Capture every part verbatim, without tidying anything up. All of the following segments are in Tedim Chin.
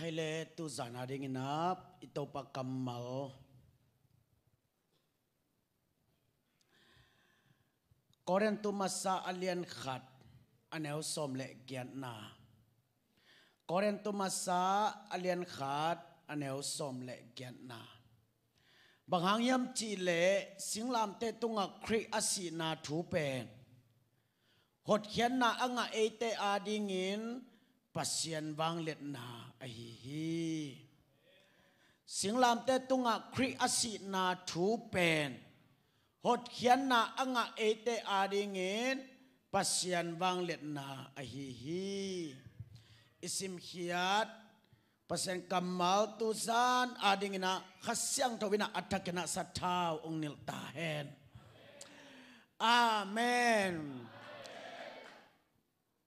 Hei le, tuzan a dingin ah i Topa kammal, Korintu masa a lian khat, a neu sawm le giatna. Korintu masa a lian khat, a neu sawm le giatna. Bang hang hiam cih leh, singlamteh tungah Khrih a sihna thu pen hotkhiatna a ngah eite adingin Pasian vangliatna ahi hi. Singlamteh tungah Khrih a sihna thu pen hotkhiatna a ngah eite adingin Pasian vangliatna ahi hi. I simkhiat Pasian kammal tuzan a dingin ah Kha Siangtho in ah a thakin ah sathau hong nilh ta hen. Amen.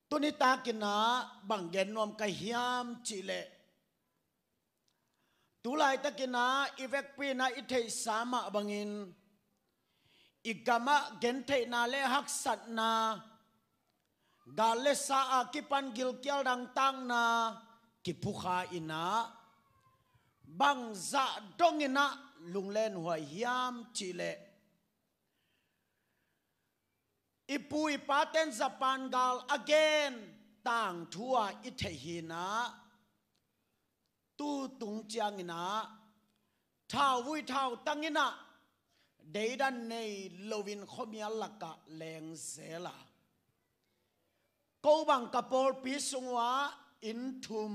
Tuni takin ah bang gen nuam ka hiam cih leh, tu laitakin ah i vekpi in ah i theihsa mah bangin i gamah gentheihna le haksatna, gal le sa a kipan gilkial dangtakna kiphukha in ah, bangzah dongin ah lunglenhuai hiam cih leh, i pu i paten Japan gal a gen tangthu ah i theih hi in ah, tu tung ciangin ah thauvui thautang in ah deidan nei loin khuamial lakah leng zel a, ko bang ka pawlpi sung uah inn thum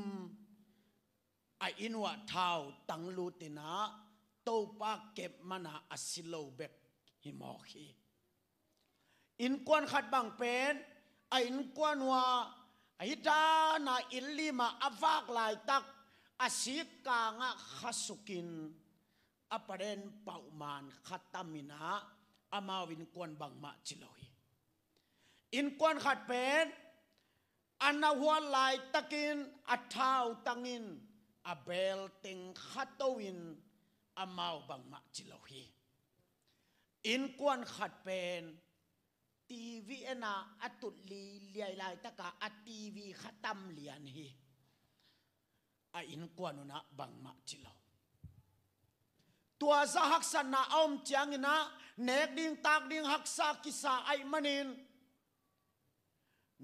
a inn uah thautang lut in ah Topa kep man a a si lo bek hi mawk hi. Innkuan khat bang pen a innkuan uah a hi dan a inn lim ah a vak laitak a sik kang ah kha sukin a paden pauhman kha tam in ah amau innkuan bangmah ci lo hi. Innkuan khat pen a na huat laitakin a thautang in a beel teng kha to in amau bangmah ci lo hi. Innkuan khat pen TV en a a tut liliai laitak a a TV kha tam lian hi. A innkuan un ah bangmah ci lo. Tua zah haksatna a om ciangin ah nek ding tak ding haksa kisa ahih manin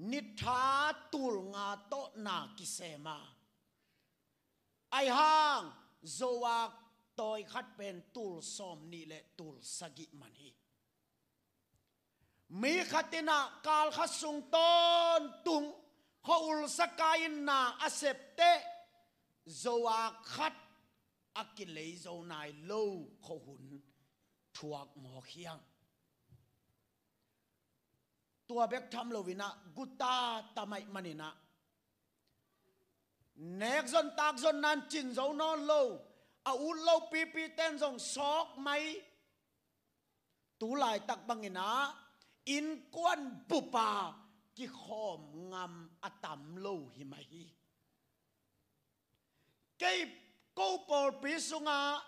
ni tha tul nga tawh na kisem a, ahih hang zoak tawi khat pen tul sawm nih le tul sagih man hi. Mi khat in ah kal khat sung tawntung khua-ul sakai in na a sep teh, zoak khat a kilei zo nai lo khua hun thuak mawk hi hang. Tua bek tham lo in ah guta tam ahih manin ah nek zon tak zon nan cin zo nawn lo, a ut lo pipi ten zong sawk mai. Tu laitak bangin ah innkuan bup a kikhawm ngam a tam lo hi mai hi. Kei ko pawlpi sungah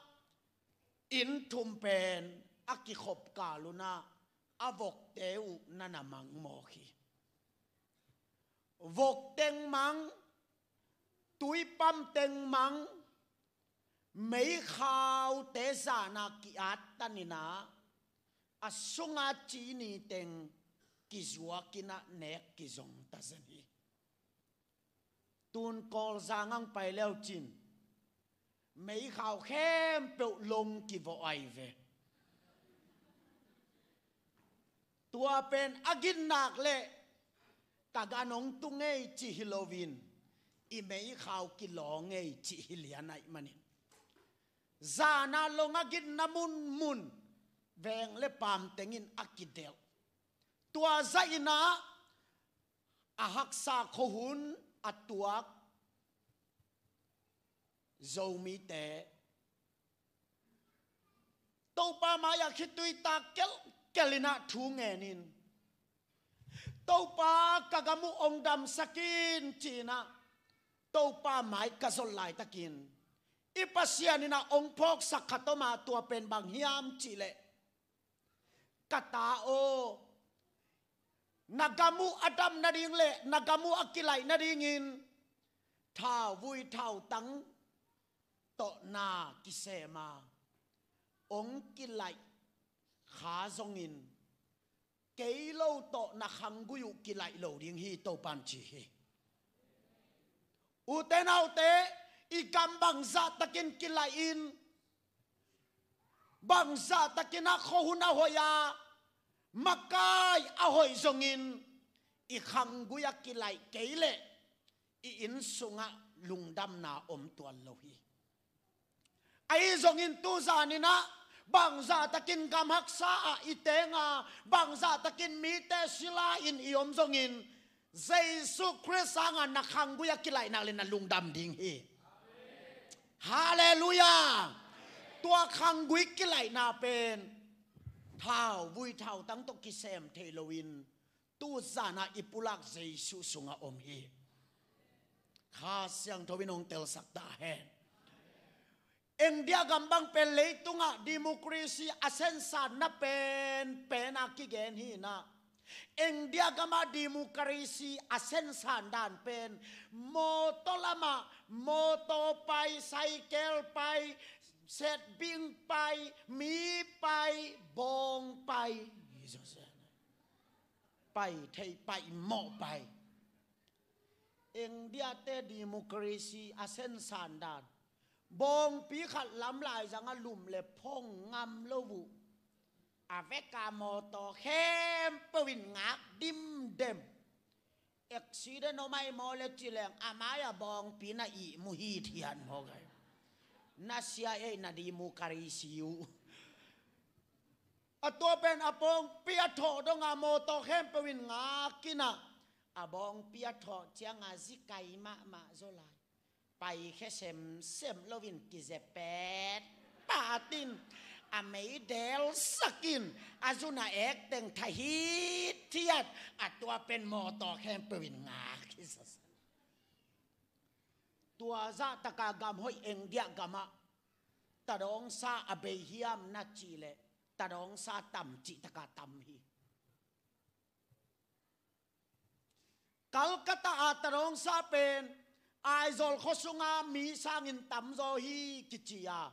inn thum pen a kikhop kal un ah a vokte uh na na mang mawk hi. Vok teng mang, tuipam teng mang, meikhaute zan a ki-at tan in ah a sung a cini teng kizuak in ah nek kizong ta zen hi. Tun Kawlzang ang pai leu cin meikhau khempeuh long kivawh ai ve. Tua pen a ginnak leh ka gan hong tu ngei cih hi loin i meikhau kilaw ngei cih hi lian ahih manin zan a long a ginna munmun veng le paam teng in a kidelh. Tua zah in ah a haksa khua hun a tuak Zomite Topa mai-ah khitui tak kelhkelh in ah thu ngen in, "Topa, ka gam uh hong damsak in," ci-in ah Topa mai ka zon laitakin i Pasian in ah hong phawksak khat om a, tua pen bang hiam cih leh, "Ka ta aw, na gam uh a dam nading le na gam uh a kilaih nadingin Thauvui thautang tawh na kisem a, hong kilaih kha zongin, kei lo tawh na khanggui uh kilaih lo ding hi, Topan ci hi. Ute naute, i gam bangzah takin kilaih in, bangzah takin a khuahun a hoih a, makai a hoih zongin, i khanggui a kilaih kei leh i inn sungah lungdamna om tuan lo hi. Ahi zongin tu zanin ah bangzah takin gam haksa ah i teng a, bangzah takin mite sila in i om zongin, Jesu Khrist sangah na khanggui a kilaih nak leh na lungdam ding hi. Halleluiah. Tua khanggui kilaihna pen thauvui thautang tawh kisem thei loin, tu zan ah i pulak Jesu sungah om hi. Kha Siangtho in hong telsak ta hen. India gam bang pen leitungah democracy a sensan na penpen a kigen hi in ah, India gamah democracy a sensan dan pen mawtaw lamah mawtaw pai, cycle pai, setbing pai, mi pai, bawng pai, pai thei, pai mawh pai. India-te democracy a sensan dan, bawngpi khat lamlai zangah lum leh phong ngam lo uh. A veka mawtaw khempeuh in ngak dimdem. Accident om ai maw leh ci leng, a mai-ah bawngpi na ihmu hithiat maw kai. Na sia ei na democracy uh. A tua pen a bawngpi a thawh dong a mawtaw khempeuh in ngak in ah, a bawngpi a thawh ciang a zikai mahmah zaw lai. Paikhia semsem loin kizepet patin, a mei delsak in, a zun a ek teng tha hithiat, a tua pen mawtaw khempeuh in ngak hi sa. Tua zah taka gam hoih India gamah tadawngsa a bei hiam na cih leh, tadawngsa tam cih taka tam hi. Calcutta a tadawngsa pen Aizawl khua sunga mi sangin tamzaw hi kici a,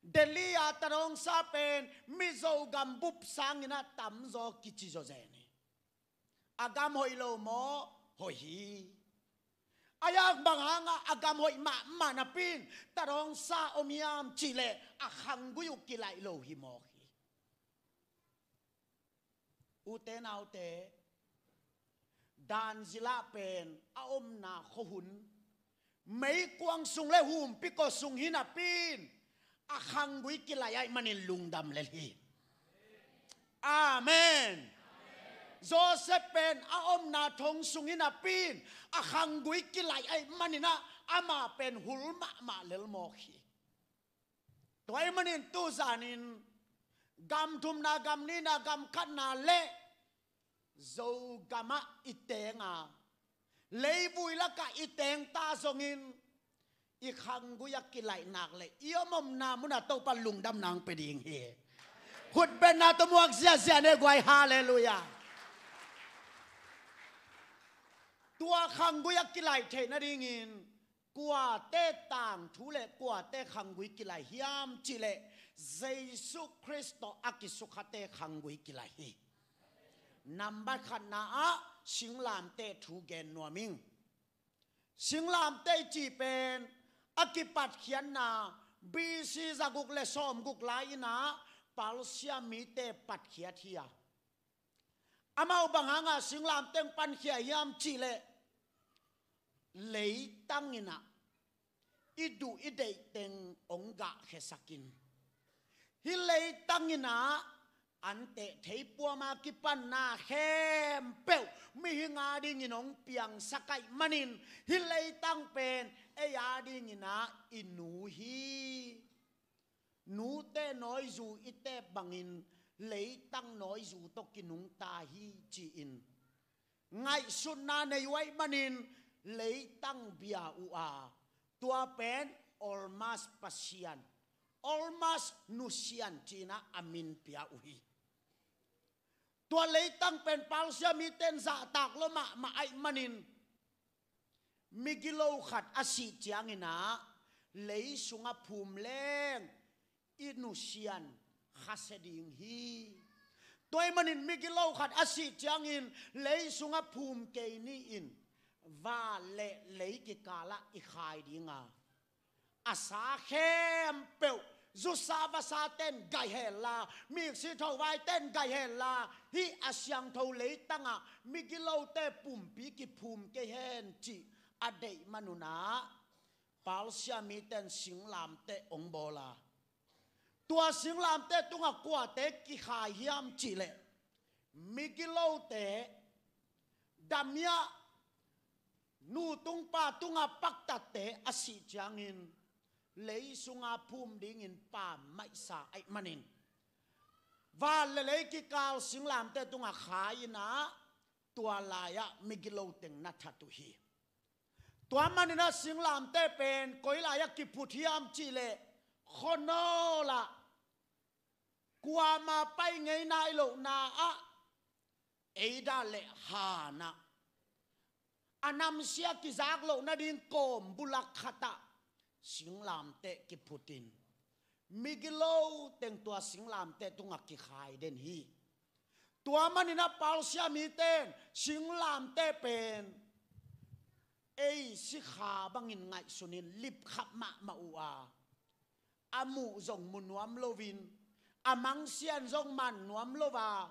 Delhi a tadawngsa pen Mizo gambup sangin ah tamzaw kici zawzen hi. A gam hoih lo maw? Hoih hi. A yak bang hangah a gam hoih mahmah napi in tadawngsa om hiam cih leh, a khanggui uh kilaih lo hi mawk hi. Ute naute, dan zilah pen a omna khuahun meikuang sung leh humpikaw sung hi napi in, a khanggui kilaih ahih manin lungdam lel hi. Amen. Joseph pen a omna thong sung hi napi in, a khanggui kilaih ahih manin ah, amah pen hul mahmah lel mawk hi. Tua ahih manin tu zanin gam thumna, gam nihna, gam khatna leh Zogamah i teng a, leivui lakah i teng ta zongin, i khanggui a kilaih nak leh i om omna munah Topa lungdamna hong pia ding hi. Khutbetna tawh muak ziahziah ni guai, halleluiah. Tua khanggui a kilaih theih nadingin kuate tangthu leh kuate khanggui kilaih hiam cih leh, Jesu Khrist tawh a kisukhate khanggui kilaih hi. Nambat khatna ah singlamteh thu gen nuam ing. Singlamteh i cih pen a kipatkhiatna B C zaguk leh sawmguk lai-in ah Persia mite patkhiat hi a, amau bang hangah singlamteh hong pankhia hiam cih leh, leitang in ah i duh i deih teng hong gahkhiasak in, hih leitang in ah an teh thei puama kipanna khempeuh mihing adingin hong piangsak ahih manin, hih leitang pen ei adingin ah i nu hi. Nute nawizu i tep bangin leitang nawizu tawh kinungta hi ci-in ngaihsutna nei uh ahih manin leitang bia uh a, tua pen Old Mass Pasian, Old Mass Nusian ci-in ah a min pia uh hi. Tua leitang pen Persia mite in zahtak lua mahmah ahih manin migilo khat a sih ciangin ah lei sunga phum leng i nusian khasia ding hi. Tua ahih manin migilo khat a sih ciangin lei sunga phum kei ni in, van le lei kikalah i khai ding a, a sa khempeuh, zusa vasa ten gaih hen la, miksi thovaite in gaih hen la, hih a siangtho leitangah migilote pumpi kiphum kei hen cih a deih man un ah, Persia mite in singlamteh hong bawl a, tua singlamteh tungah kuate kikhai hiam cih leh, migilote, damia, nu tung pa tunga paktatte a sih ciangin lei sunga phum dingin pammaihsa ahih manin, van le lei kikal singlamteh tungah khai in ah, tua lai-ah migilo teng na that uh hi. Tua manin ah singlamteh pen koi lai-ah kiphut hiam cih leh, khuanawl ah, kuama pai ngei nai lohna ah, Eden le Han ah, a namsia kizak loh nading kawm bulak khat ah singlamteh kiphut in, migilo teng tua singlamteh tungah kikhai den hi. Tua manin ah Persia mite in singlamteh pen ei sikha bangin ngaihsun in lipkhap mahmah uh a, a muh zong mu nuam loin, a mangsian zong man nuam lo a,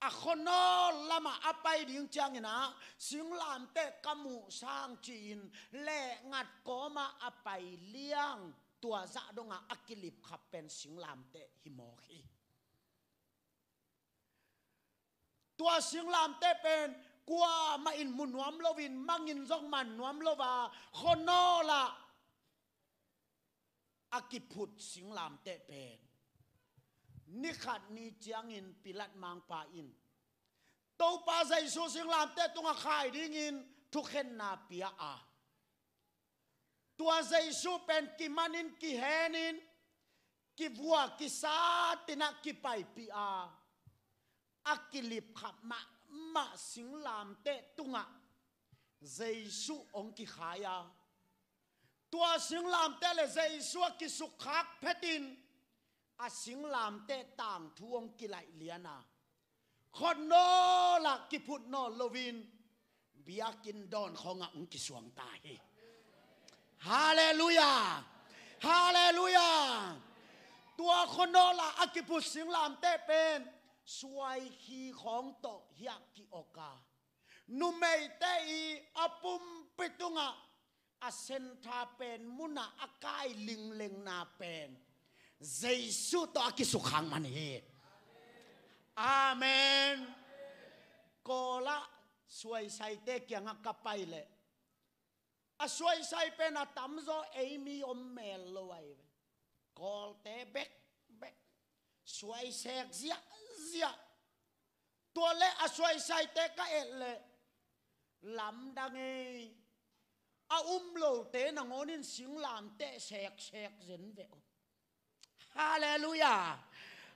a khuanawl lamah a pai ding ciangin ah, singlamteh ka muh sang ci-in lehngat kawmah a pai liang, tua zah dongah a kilipkhap pen singlamteh hi mawk hi. Tua singlamteh pen kuamah in mu nuam loin, mangin zong man nuam lo a, khuanawl ah a kiphut singlamteh pen, ni khat ni ciangin Pilat mangpa in Topa Jesu singlamteh tungah khai dingin thukhenna pia a, tua Jesu pen kimanin kihenin, kivua kisatin ah kipaipih a, a kilipkhap mahmah singlamteh tungah Jesu hong kikhai a, tua singlamteh le Jesu a kisukkhak phetin, a singlamteh tangthu hong kilaih lian a, khuanawl ah kiphut nawn loin biakinn dawn khawngah hong kisuang ta hi. Halleluiah! Halleluiah! Tua khuanawl ah a kiphut singlamteh pen suaikhi khawng tawh hiah ki-ok a, numeite i a pumpi tungah a centre pen, munah a kai linglengna pen Jesu tawh a kisukkhak man hi. Amen. Kawl ah suaisaite kiangah ka pai leh, a suaisai pen a tamzaw ei mi om mel lo ahi ve. Kawlte bekbek, suaisek ziahziah. Tua leh a suaisaite ka et leh, lamdang ei, a um lote nangawnin singlamteh seksek zen ve aw. Halleluiah!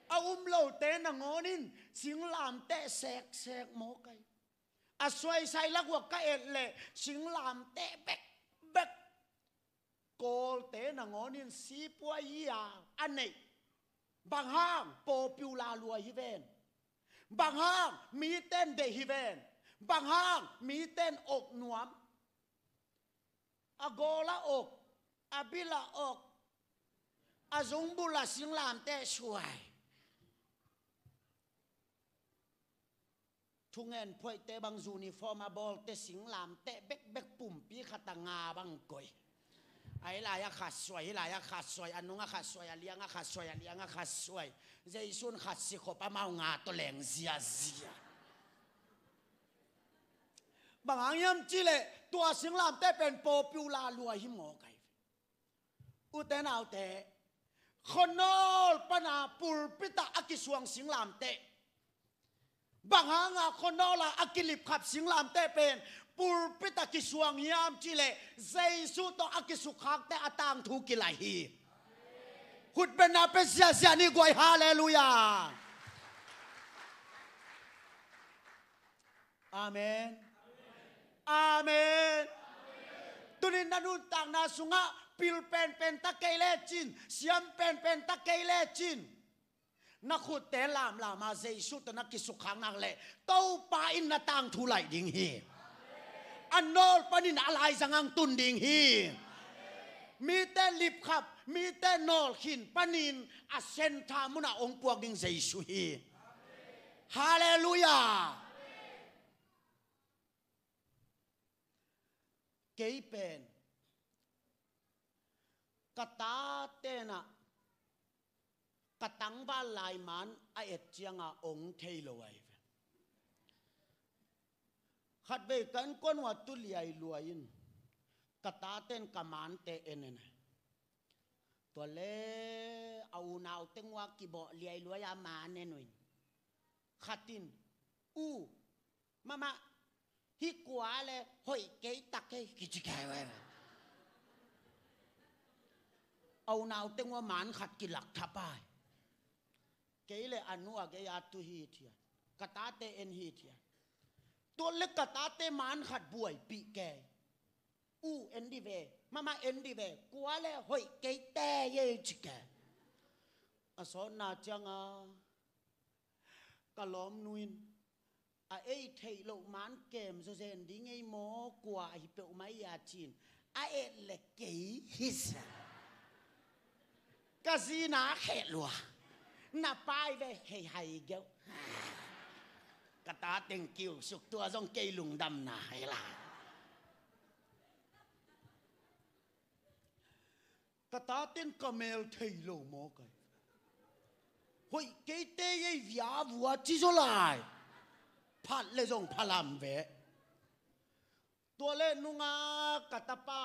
A um lote nangawnin singlamteh seksek mawk ahi. A suaisai lak uah ka et leh singlamteh bekbek. Kawlte nangawnin sipuai hi a, a neih. Bang hang? Popular lua hi ven. Bang hang? Miten deih hi ven. Bang hang? Miten ok nuam. A gawl ah ok, a bil ah ok, a zungbul ah singlamteh suai. Thungen phuaihte bang uniform a bawlte singlamteh bekbek pumpi khat a nga bang koih. A hih lai-ah khat suai, hih lai-ah khat suai, a nungah khat suai, a liangah khat suai, a liangah khat suai. Jesu in khat sikhop amau nga tawh leng ziazia. Bang hang hiam cih leh tua singlamteh pen popular lua hi mawk ahi. Ute naute, khuanawl pana pulpit ah a kisuang singlamteh. Bang hanga khuanawl ah a kilipkhap singlamteh pen pulpit ah kisuang hiam cih leh Jesu tawh a kisukkhakte a tangthu kilaih hi. Khut bengna pia ziahziah ni guai, halleluiah. Amen. Amen. Tunin na nuntakna sungah pil penpen ta kei lecin, siam penpen ta kei lecin, na khutte lamlama Jesu tawh na kisukkhak nak leh Topa in na tangthu laih ding hi. A nawl panin a laizang ang tun ding hi. Mite lipkhap, mite nawlkhin panin a sentha munah ong puak ding Jesu hi. Halleluiah. Kei pen ka tate nah ka tangval lai man a et cianga ong thei lo ahi ve. Khatvei ka innkuan uh a tu liailuai in ka taten ka mante en en ahi. Tua le a unau teng uh a kibawh liailuai a man en uh in khat in, "U, mahmah, hih kua le hoih kei ta kei," kici kei ve. A unau teng uh a man khat kilak thapai. Kei le a nu a gei a tu hithiat, ka tate en hithiat. Tua le ka tate man khat buaipih kei. "U, en dih ve, mahmah, en dih ve, kua le hoih kei ta ei," ci kei. A sawtna cianga ka lawmnu in, "A ei theih loh man kem zawzen ding ei maw, kua ahi peuhmah ei a," ci-in a et le kei hi sa. Ka zina a kheh lua. "Na pai ve, hei hai geuh." Ka tateng kiusuk, tua zong kei lungdamna hi lai. Ka taten ka mel thei lo maw kai. "Hoih kei ta ei via vua," ci zaw lai. Phat le zong phalam ve. Tua le nunga ka tapa,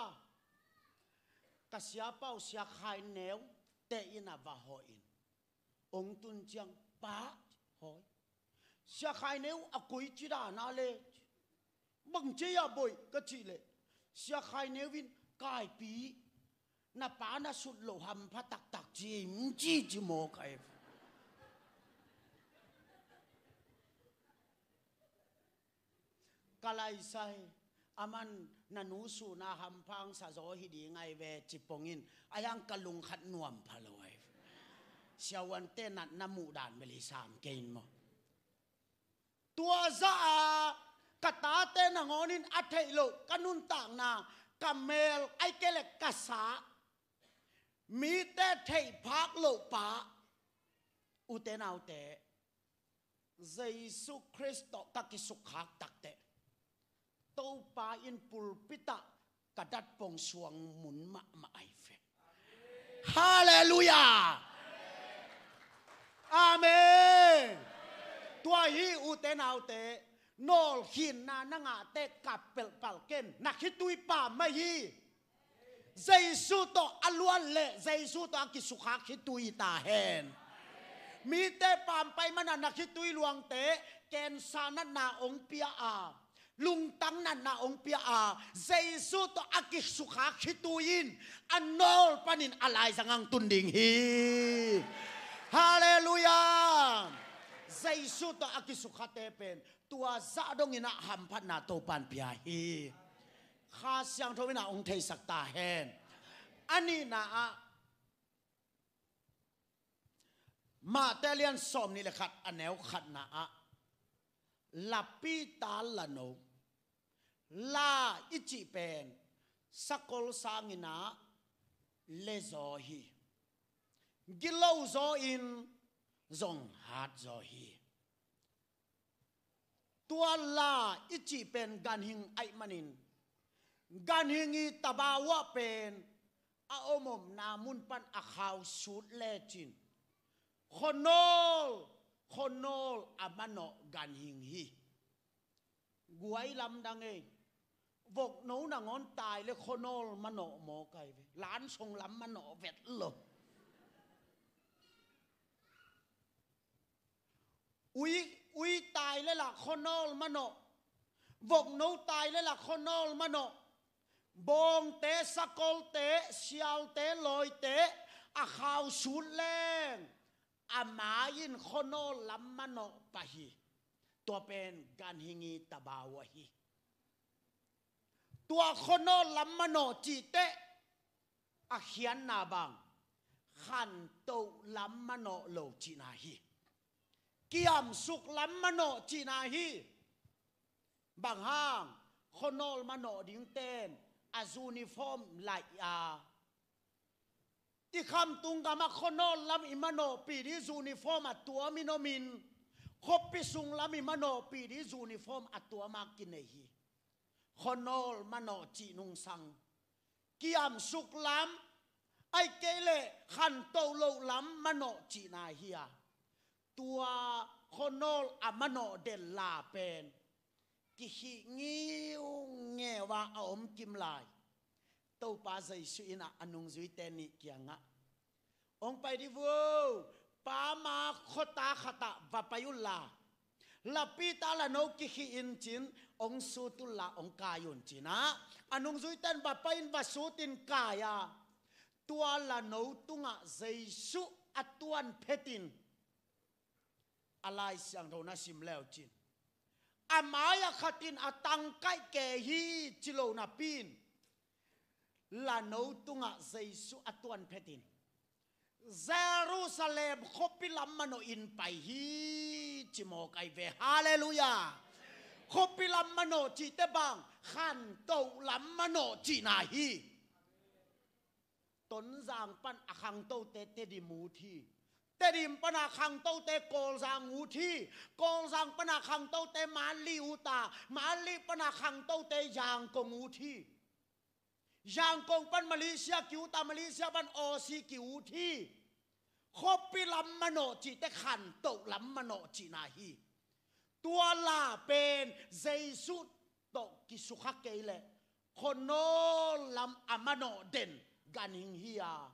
ka siapa uh Sia Khai Neu te in a va hawh in, ong tun ciang, "Pa, hawi, Sia Khai Neu a koi ci dan a le, bang ci a boih?" ka cih leh, Sia Khai Neu in, "Kaipi, na pa na sut loh hampha taktak ci ei," ci ci maw kai. Ka laisai, "Aman na nu suna hampha ang sa zaw hi ding ahi ve," ci pongin, a hiang ka lungkhat nuam pha lo ahi. Siavuante natna muh dan bel hi sam kei in maw. Tua zah a ka tate nangawnin a theih loh ka nuntakna, ka mel, ahih kei leh ka sa, mite theih phak loh pa, ute naute, Jesu Khrist tawh ka kisukkhak takteh, Topa in pulpit ah ka datpong suang mun mahmah ahi ve. Halleluiah. Amen. Tua hi, ute naute, nawlkhinna na ngah teh kap pelhpalh ken, na khitui pam mah hi. Jesu tawh a luat leh Jesu tawh a kisukkhak khitui ta hen. Mite pampai mana na khitui luangte, kensa natna ong pia a, lungtang natna ong pia a, Jesu tawh a kisukkhak khitui in a nawl panin a laizang ang tun ding hi. Halleluiah. Jesu tawh a kisukhate pen tua zah dongin ah hamphatna Topan pia hi. Kha Siangtho in ah hong theisak ta hen. A nihna ah, Mate lian sawm nih le khat a neu khatna ah, lapi ta lano, la i cih pen sakol sangin ah lezaw hi, gilo zaw in zong hat zaw hi. Tua la i cih pen ganhing ahih manin, ganhing i tabaw ah pen a omomna mun pan a khau sut lecin, khuanawl, khuanawl a manawh ganhing hi. Guai lamdang ei, vokno nangawn tai le khuanawl manawh mawk ahi ve, lansong lam manawh vet lo. Ui, ui tai le lah khuanawl manawh. Vokno tai le lah khuanawl manawh. Bawngte, sakolte, sialte, lawite a khau sut leng, a ma in khuanawl lam manawh pah hi. Tua pen ganhing i tabaw ahi. Tua khuanawl lam manawh cih teh a khiatna bang, khantoh lam manawh lo cihna hi. Kiamsuk lam manawh cihna hi. Bang hang, khuanawl manawh ding ten a uniform laih a, i khamtung gamah khuanawl lam i manawhpih ding uniform a tuam in om in, khuapi sung lam i manawhpih ding uniform a tuam a kinei hi. Khuanawl manawh cih nungsang, kiamsuk lam, ahih kei leh khantoh loh lam manawh cihna hi a, tua khuanawl a manawh den la pen kikhih ngiungeu a a om kim lai. Topa Jesuh in a, a nungzuite nih kiangah, "Hong pai dih vo, Pa ma khuata khatah va pai unla, lapita lano kikhih in cin, hong sut unla hong kai un," cin a, a nungzuite in va pai in va sut in kai a, tua lano tungah Jesuh a tuan phetin, a Lai Siangtho na sim leu cin, a mai-ah khat in a tangkaih ke hi ci lo napi in, lano tungah Jesuh a tuan phetin, Jerusalem khuapi lam manawh in pai hi ci mawk ahi ve. Halleluiah. Khuapi lam manawh cihte bang, khantoh lam manawh cihna hi. Tonzang pan a khangtote Tedim ut hi. Tedim pan a khangtote Kawlzang ut hi. Kawlzang pan a khangtote Manli ut a, Manli pan a khangtote Yangon ut hi. Yangon pan Malaysia ki-ut a, Malaysia pan Aussie ki-ut hi. Khuapi lam manawh cihte khantoh lam manawh cihna hi. Tua la pen Jesuh tawh kisukha kei leh khuanawl lam a manawh den ganhing hi a,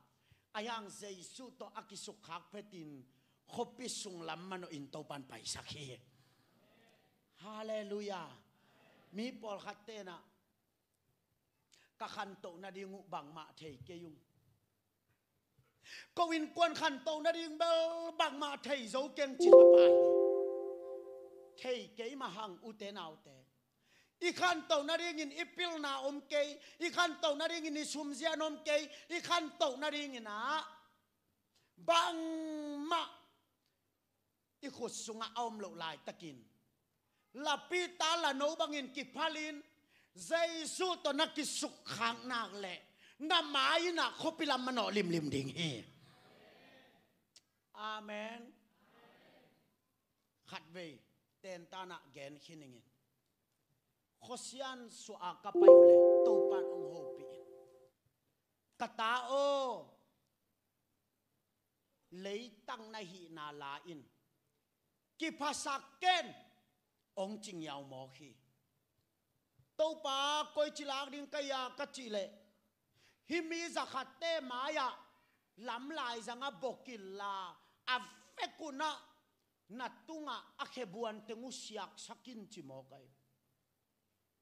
ahi hang Jesuh tawh a kisukkhak phetin khuapi sung lam manawh in Topan paisak hi. Halleluiah. Mi pawlkhat tenah, "Ka khantoh nading uh bangmah thei kei ung. Ko innkuan khantoh nading bel bangmah thei zo keng," ci thapa hi. Thei kei mah hang, ute naute. I khantoh nadingin i pilna om kei, i khantoh nadingin i sumzian om kei, i khantoh nadingin ah bangmah i khut sungah a om loh laitakin, lapita lano bangin kiphalin Jesuh tawh na kisukkhak nak leh, na mai-in ah khuapi lam manawh limlim ding hi. Amen. Khatvei tentanah gen khin ingin, khuasian suah a ka pai uh leh Topan hong hopih in, "Ka ta aw, leitang na hihna la in kiphasak ken," hong ci ngiau mawk hi. "Topa, koici lak ding ka hia?" ka cih leh, "Hih mi zakhatte mai-ah lamlai zangah bok inla, a vekun ah na tungah a khebuan teng uh siaksak in," ci mawk ahi.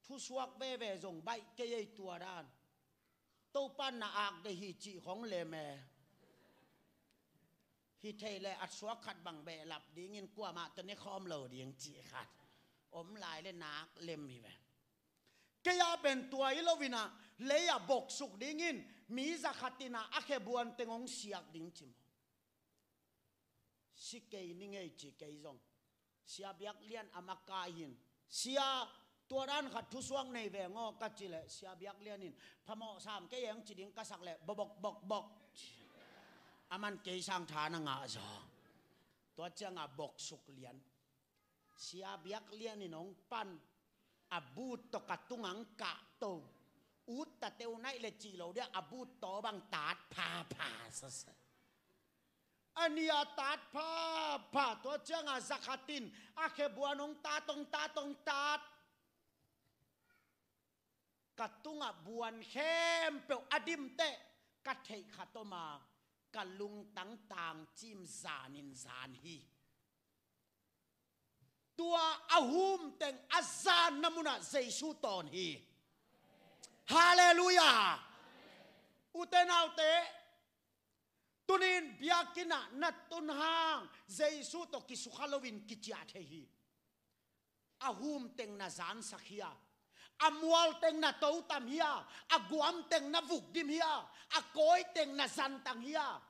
Thusuak veve zong baih kei ei tua dan. Topan na ak deh hi cih khong lem e. Hi thei leh a suak khat bang behlap dingin kuamah tawh ne khawm lo ding cih khat om lai leh nak lem hi ve. Kei a pen tua hi loin ah, lei ah boksuk dingin mi zakhat in ah a khebuan teng hong siak ding ci maw? Si kei ning ei ci kei zong. Sia Biak Lian a makai hin, "Sia, tua dan khat thusuak nei veng aw," ka cih leh, Sia Biak Lian in, "Phamawh sam kei eng," ci ding ka sak leh, "Bok, bok, bok, bok." Aman kei sang tha na ngah zaw. Tua ciangah boksuk lian. Sia Biak Lian in hong pan, a but tawh ka tungah hong kahto. Ut ta teuh naih leh cih lo dia, a but taw bang tat phapha sasa. A nih a tat phapha, tua ciangah zakhat in a khebuan hong tat, hong tat, hong tat. Ka tungah buan khempeuh a dim teh ka theih khat om a, ka lungtang tangcim zanin zan hi. Tua a hum teng a zanna munah Jesuh tawn hi. Halleluiah. Ute naute, tuni-in biakinn ah na tun hang Jesuh tawh kisukha loin kiciah thei hi. A hum teng na zansak hi a, A mual teng na totam hia, a guam teng na vukdim hia, a kawi teng na zantang hia.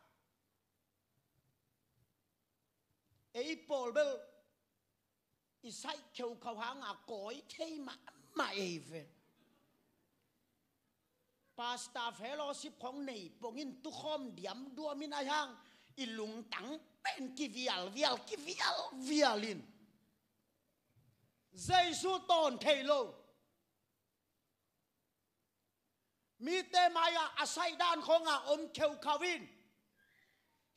Ei pawl bel i saih kheukhau hanga kawi thei mahmah ei ve. Pastor fellowship khong nei pongin tukhawm diamduamin a hiang i lungtang pen kivialvial kivialvial in Jesu tawn thei lo. Mite mai-ah a saihdan khawnga om kheukhau in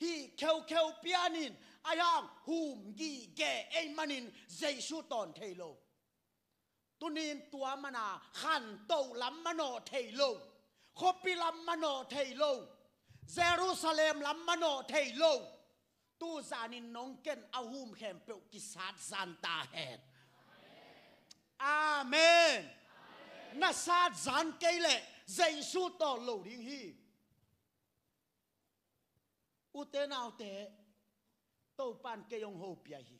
hih kheukheu pianin a hiang hum gige ei manin Jesu tawn thei lo. Tunin tua mana khantoh lam manawh thei lo, khuapi lam manawh thei lo, Jerusalem lam manawh thei lo. Tuzanin nong ken a hum khempeuh kisat zan ta hen. Amen. Na sat zan kei leh Jesu tawn lo ding hi. Ute naute, Topan kei hong hopih ahi.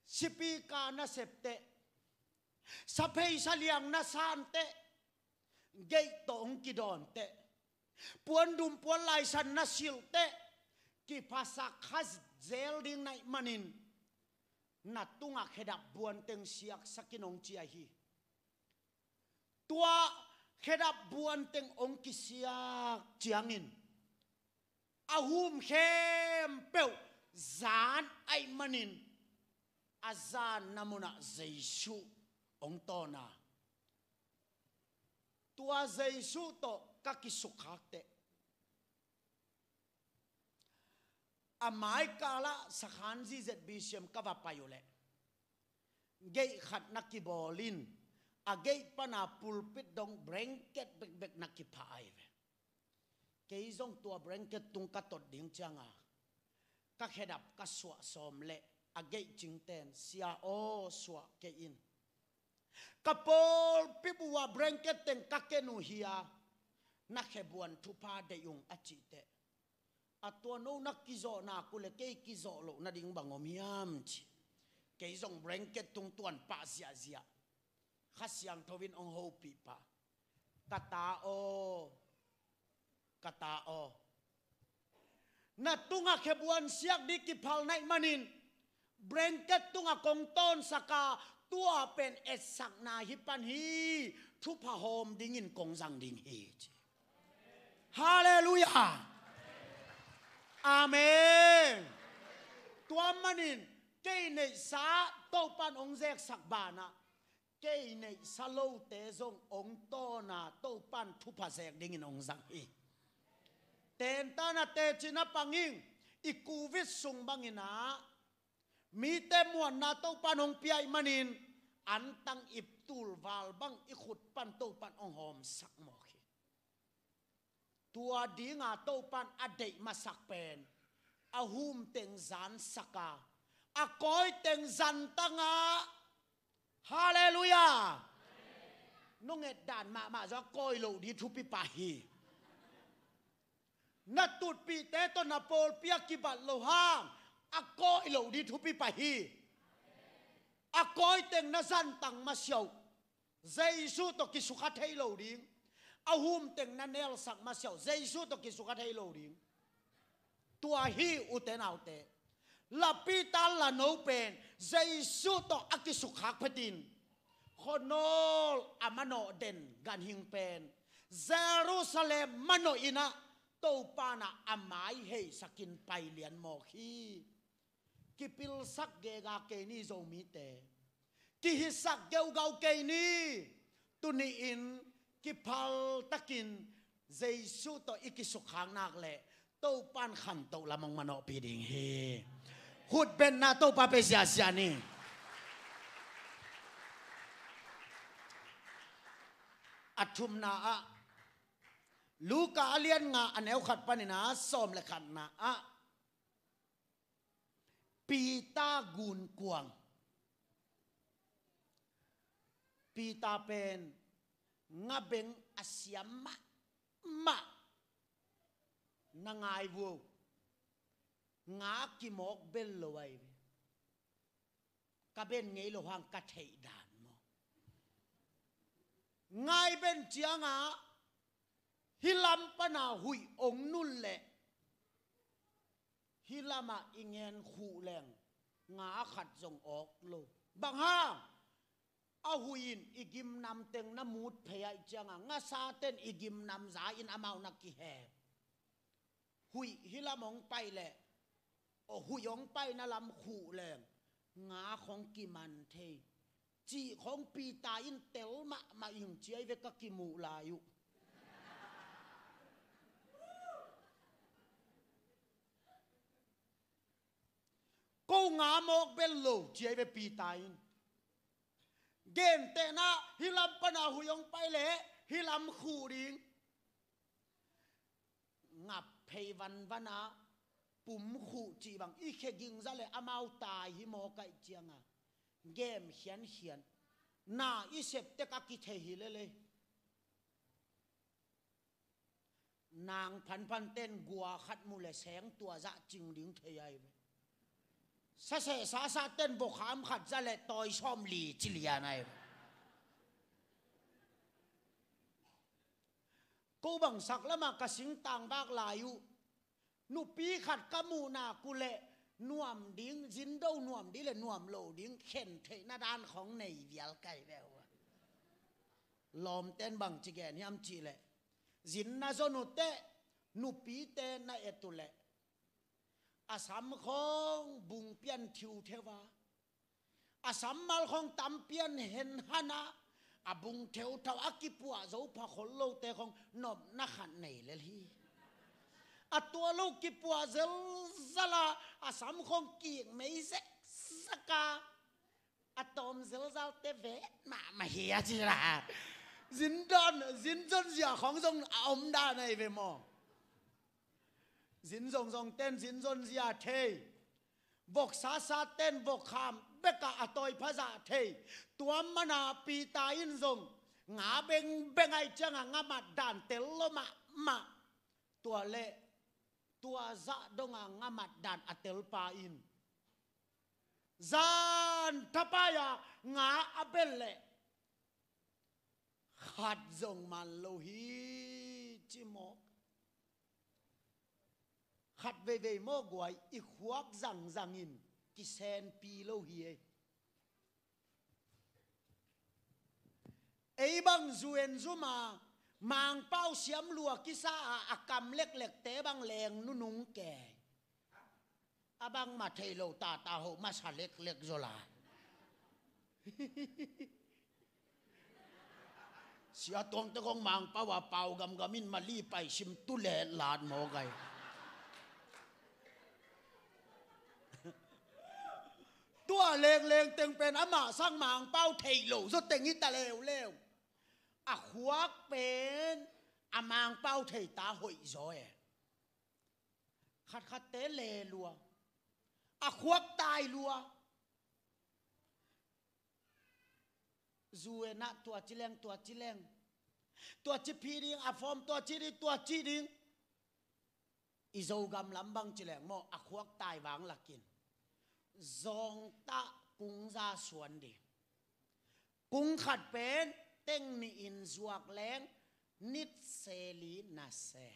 Sipika na sep teh, saphei saliang na san teh, geih tawh hong kidawn teh, puandum puanlaisan na silh teh, kiphasak kha zel ding na hih manin na tungah khedap buanteng siaksakin hong ci ahi. Tua khedap buanteng hong kisiak ciangin a hum khempeuh zan ahih manin a zanna munah Jesu hong tawn a. Tua Jesu tawh ka kisukkhak teh, a maikalah Sakhan Z Z B C M ka va pai uh leh geih khat na kibawl in a geih pana pulpit dong blanket bekbek na kipha ahi ve. Kei zong tua blanket tung ka tot ding cianga ka khedap ka suah sawm leh a geih cingten, "Sia aw, suah kei in. Ka pawlpi buh ah blanket teng ka ken uh hi a, na khebuan thupha deih ung," a cih teh, "A tua no na kizawh nak uh leh kei kizawh loh nading bang om hiam?" ci. Kei zong blanket tung tuan pah ziahziah. Kha Siangtho in hong hopih pah. "Ka ta aw, ka ta aw, na tungah khebuan siak ding kiphal na hih manin blanket tungah kong tawnsak a, tua pen etsakna hi pan hi, thupha hawm dingin kong zang ding hi," ci. Halleluiah. Amen. Tua manin kei neihsa Topan hong zeksak banah kei neihsa lote zong hong tawn a, Topan thupha zek dingin hong zang hi. Tentana teci na pang ing. I Covid sung bangin ah mite muanna Topan hong pia ahih manin antang ip tul val bang i khut pan Topan hong hawmsak mawk hi. Tua dinga Topan a deih masak pen a hum teng zansak a, a kawi teng zantang a. Halleluiah. Nong et dan mahmah zong a kawi loh ding thupi pah hi. Na tutpihte tawh na pawlpi a kibat loh hang a kawi loh ding thupi pah hi. A kawi teng na zantang masiah uh Jesu tawh kisukha thei lo ding. A hum teng na nelsak masiah uh Jesu tawh kisukha thei lo ding. Tua hi, ute naute. La Peter la no pen Jesu tawh a kisukkhak phetin khuanawl a manawh den ganhing pen Jerusalem manawh in ah Topan ah a mai heisakin pai lian mawk hi. Kipilsak gega kei ni Zomite. Kihitsak geugau kei ni. Tuni-in kiphaltakin Jesu tawh i kisukkhak nak leh Topan khantoh lam hong manawhpih ding hi. Khutbetna Topa pia ziazia ni. A thumna ah Luka a lian nga a neu khat panin a sawm le khatna ah Peter gunkuang. Peter pen ngabeng a siam mahmah. Na ngai vuo. Nga kimawk bel lo ahi ve. Ka ben ngei lo hang ka theih dan maw. Ngai ben ciangah hih lam pana huih ong nun leh hih lamah i ngen khuh leng nga khat zong awk lo. Bang hang? A huih in i gimnam teng na mut phei ahih ciangah ngasaten i gimnam za in amau na kihep. Huih hih lam hong pai leh, aw, huih hong paina lam khuh leng nga khong kiman thei. Cih khong Peter in tel mahmah ing ci ai ve ka kimuh lai uh. Ko nga mawk bel lo ci ai ve Peter in. Gentehna hih lam pana huih hong pai leh hih lam khuh ding. Ngap phei vanvana pum khuh cih bang i khe gingza leh amau tai hi mawk ahih ciangah gem khiankhian. Na i sep tek a kithei hi lel ei. Nang phanphan ten gua khat mu leh seng tua zah cing ding thei ai ve. Saseh sasa ten vok ham khat za leh tawi sawm li ci lian ai ve. Ko bang sak lamah ka singtang vak lai uh nupi khat ka muh nak uh leh nuam ding, zin do nuam ding leh nuam lo ding khen theihna dan khong nei vial kai ve uh. Lawmten bang ci gen hiam cih leh, zin na zon uh teh, nupite na et uh leh a sam khong bung pian thiutheu a, a sammal khong tam pian henhan a, a bung theuthau a kipuah zo pha khol lote khong nopna khat nei lel hi. A tua lo kipuah zelzala a sam khong kik mei zekzaka a tawm zelzalte vet mahmah hi a ci la. Zin dan, zin zonzia khong zong a om dan ahi ve maw? Zin zongzong ten zin zonzia thei. Vok sasa ten vok kham bekah a tawi phazah thei. Tua mana Peter in zong nga bengbeng ahih ciangah nga mat dan tel lo mahmah. Tua leh tua zah donga nga mat dan a telpa in zan thapai-a nga a bel leh khat zong man lo hi ci maw? Khat veivei maw guai, i khuak zangzangin kisenpi lo hi ei. Ei bang zuen zuma Mangpau siam lua kisa a, a kam leklekte bang leng nunung kei. A bangmah thei lo tata hoh masa leklek zaw lai. Sia tuangte kong Mangpau a pau gamgam in mali pai sim tu let lat mawk ai. Tua lengleng teng pen amah sang Mangpau thei lo zaw teng hi ta leuleu. A khuak pen a Mangpau thei ta hoih zaw e. Khatkhatte le lua, a khuak tai lua. Zu enah tua ci leng, tua ci leng, tua ci phi ding, a fawm tua ci ding, tua ci ding. I Zogam lam bang ci leng maw, a khuak tai vang lakin zawngtah kungza suan ding. Kung khat pen teng nih in zuak leng nit se li na se.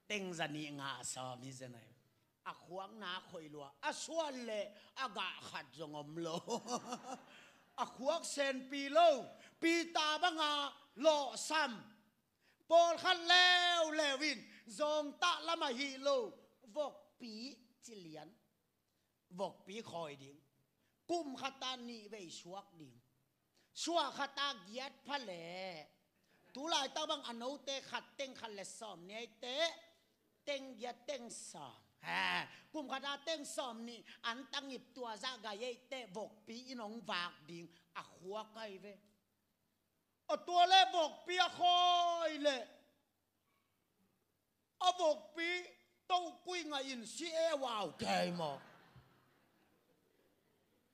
Teng za nih ngah sawm hi zen ai. A khuak na khoih lua, a suan leh a gah khat zong om lo. A khuak senpi lo, Peter banga lawhsam. Pawlkhat leuleu in zawngtah lam ahih lo, vokpi ci lian. Vokpi khawi ding. Kum khata nih vei suak ding. Suah khata giat pha leh, tulaitak bang a note khat teng khat le sawm ni aite, teng giat teng sawm. Ha, kum khata teng sawm nih an tangip tua zah gai aite vokpi in hong vak ding a khuak ai ve. A tua le vokpi a khawi leh a vokpi tokui ngah in si e vau kei maw?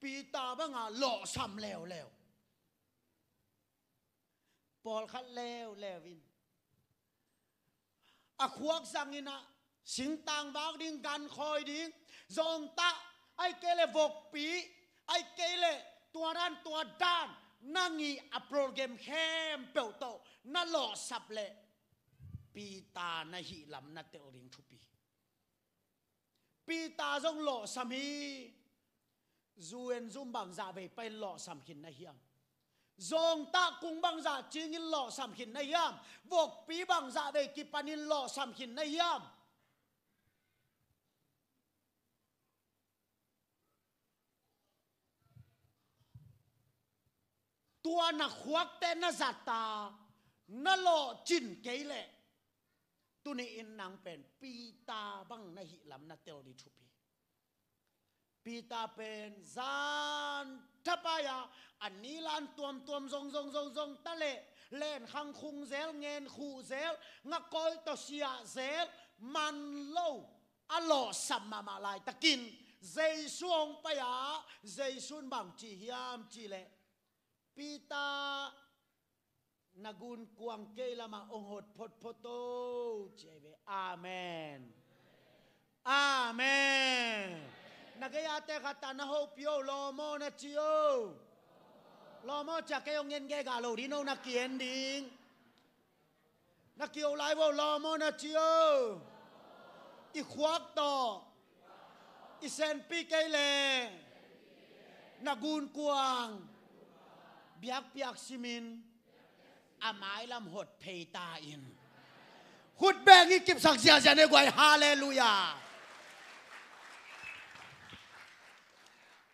Peter banga lawhsam leuleu. Pawlkhat leuleu in a khuak zangin ah singtang vak ding, gan khawi ding, zawngtah, ai kei le vokpi, ai kei le tua dan tua dan, Nang i a problem khempeuh tawh na lawhsap leh Peter na hihlam na tel ding thupi. Peter zong lawhsam hi. Zu en zum bangzah vei pai lawhsam khin na hiam? Zawngtah kung bangzah cingin lawhsam khin na hiam? Vokpi bangzah vei kipanin lawhsam khin na hiam? Tua na khuakte na zat a, na lawhcin kei leh tuni-in nang pen Peter bang na hihlam na tel ding thupi. Peter pen zan thapai-a a nilan tuamtuam zong zong zong zong ta leh lenkhang khung zel, ngen khuh zel, ngakoi tawh siah zel, man lo a lawhsap mahmah laitakin Jesu hong pai-a, Jesu in bang ci hiam cih leh, Peter, na gunkuang kei lamah hong hot photphot o, ci ahi ve. Amen. Amen. Na gei-ate khat tawh na hopih o, lawm aw na ci o. Lawm aw ci-a kei hong en gega lo ding, no na ki-en ding. Na ki-o lai vo, lawm aw na ci o. I khuak tawh i senpi kei leh na gunkuang biakpiak simin a mailam hot phei ta in. Khut beng i kipsak ziahziah ne guai, halleluiah.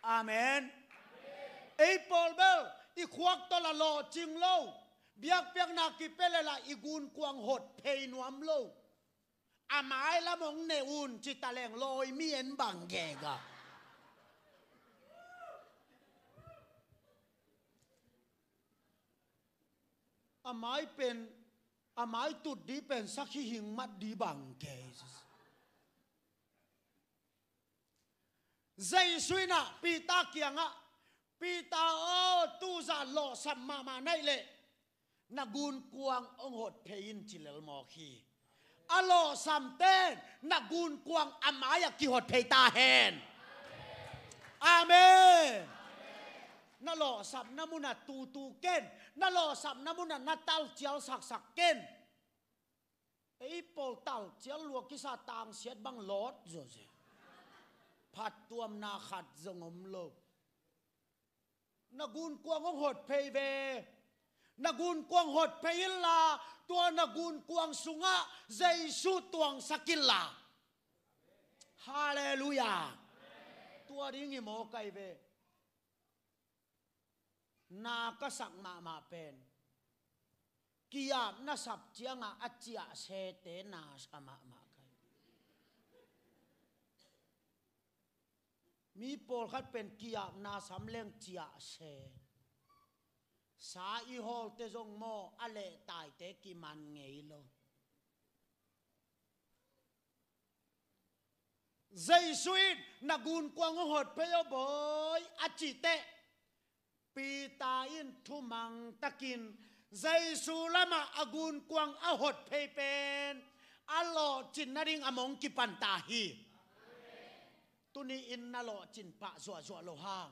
Amen. Ei pawl bel i khuak tawh la lawhcing lo, biakpiakna kipia leh la i gunkuang hot phei nuam lo. A mailam hong ne un ci taleng lawi mi en bang gega. A mai pen, a mai tut ding pen sakhi hing mat ding bang gega. Jesu in ah Peter kiangah, Peter aw, tu zah lawhsap mahmah na hih leh na gunkuang hong hot phei in ci lel mawk hi. A lawhsamte in na gunkuang a mai-ah kihot phei ta hen. Amen. Na lawhsapna munah tutu ken. Na lawhsapna munah na talcial saksak ken. Ei pawl talcial lua kisa tangsiat bang lawt zawzen. Phattuamna khat zong om lo. Na gunkuang hong hot phei ve. Na gunkuang hot phei inla, tua na gunkuang sungah Jesu tuangsak inla. Halleluiah. Tua ding hi mawk ahi ve. Na ka sak mahmah pen ki-apna sap ciangah a ciahsete na sa mahmah ka hi. Mi pawlkhat pen ki-apna sam leng ciahse. Sa i hawlte zong maw, a lehtaite kiman ngei lo. Jesu in na gunkuang hong hot phei aw bawi a cih teh, Peter in thumang takin Jesu lamah a gunkuang a hot phei pen a lawhcin nading a mong kipan ta hi. Tuni-in na lawhcin pah zuahzuah lo hang,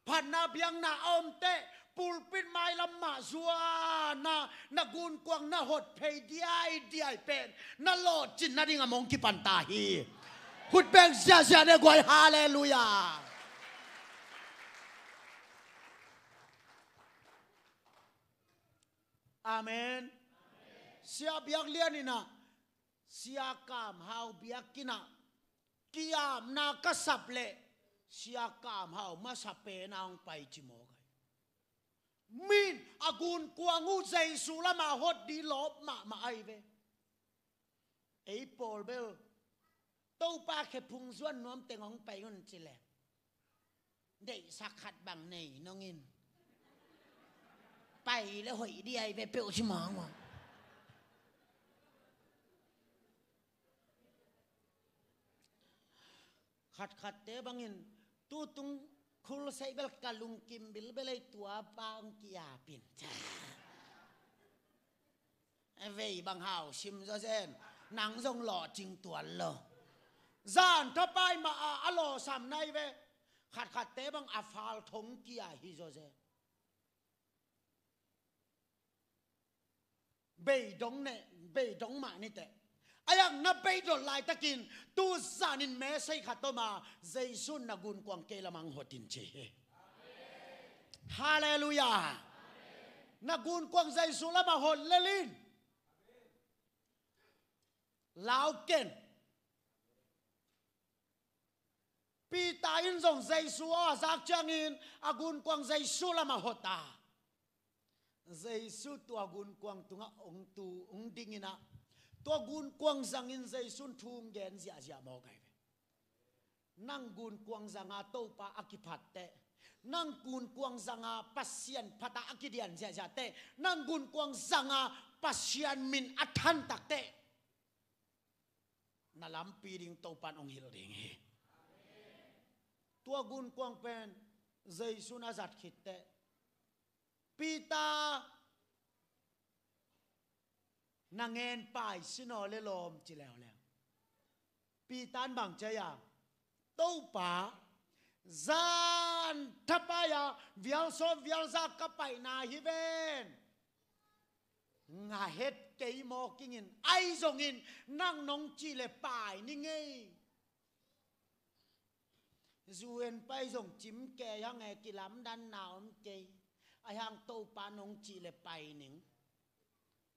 phatna biakna a om teh, pulpit mailam mah zuan a na gunkuang na hot phei diaidiai pen na lawhcin nading a mong kipan ta hi. Khut beng ziahziah ne guai, halleluiah. Amen. Sia Biak Lian in ah, Sia Kam Hau biakinn ah, ki-apna ka sap leh Sia Kam Hau masa pen a hong pai ci mawk ahi. Min a gunkuang uh Jesu lamah hot ding lawp mahmah ahi ve. Ei pawl bel Topa khephung zuan nuam teng hong pai un ci leh, deihsak khat bang nei nong in. Pai leh hoih ding ahi ve peuh ci mawk mawk. Khatkhatte bangin tutung khul sei bel ka lungkim bilbel ei, tua pa hong ki-ap in. Vei bang hau sim zawzen, nang zong lawhcing tuan lo. Zan thapai mah a, a lawhsam nai ve. Khatkhatte bang a fal thong kia hi zawzen. Bei dong ne, bei dong mah niteh. Ahi hang na bei dot laitakin, tu zanin message khat om a, Jesu na gunkuang kei lamah hong hot in ci hi. Halleluiah. Na gunkuang Jesu lamah hot lel in. Lau ken. Peter in zong Jesu aw a zak ciangin a gunkuang Jesu lamah hot a. Jesu tua gunkuang tungah hong tu, hong ding in ah, tua gunkuang zangin Jesu in thu hong gen ziahziah mawk ahi ve. Nang gunkuang zanga Topa a kiphat teh, nang gunkuang zanga Pasian phat a kidian ziahziah teh, nang gunkuang zanga Pasian min a thantak teh, na lampi ding Topa in hong hilh ding hi. Tua gunkuang pen Jesu in a zat khit teh, Peter, na ngen pai sin aw le lawm, ci leuleu. Peter in bang ci hiam? Topa, zan thapai-a vial sawm vial za ka paina hi ven. Ngah het kei maw, kingin, ahi zongin nang nong cih leh pai ning ei. Zu en pai zong cim kei hang e, kilamdanna om kei. Ahi hang Topa nong cih leh pai ning.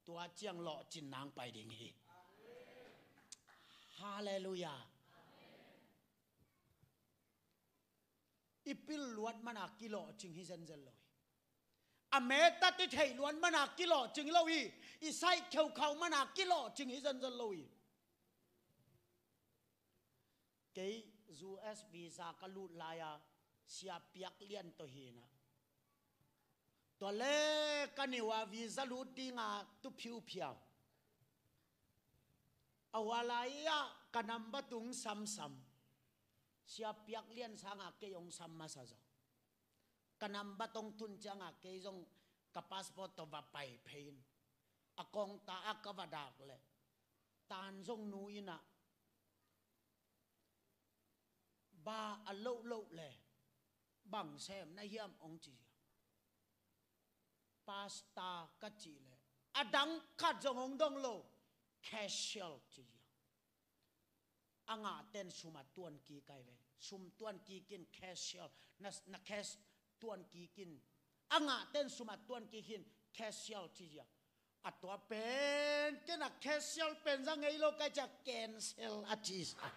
Tua ciang lawhcin nang pai ding hi. Halleluiah. I pil luat mana kilawhcing hi zenzen lo hi. A metat i theih luat mana kilawhcing hi lo hi. I saih kheukhau mana kilawhcing hi zenzen lo hi. Kei U S visa ka lut lai-a Sia Piak Lian tawh hi in ah, tua le ka niu a visa lut dinga tu phiuphiau. A hua lai-ah ka number tung samsam. Sia Piak Lian sanga kei hong sam masa zaw. Ka number tawh tun cianga kei zong ka passport tawh va pai phei in. A kawngta ah ka va dak leh, tan zong nu in ah, ba a loh loh le, bang sem na hiam, hong ci zia. Pasta ka cih leh, a dang khat zong hong dong lo, cashier ci zia. A ngahten sum a tuan kik ai ve. Sum tuan kik in cashier, na, na cash tuan kik in. A ngahten sum a tuan kik in cashier ci zia. A tua pen, ken a cashier pen za ngei lo ka ci a, cancel a ci sa.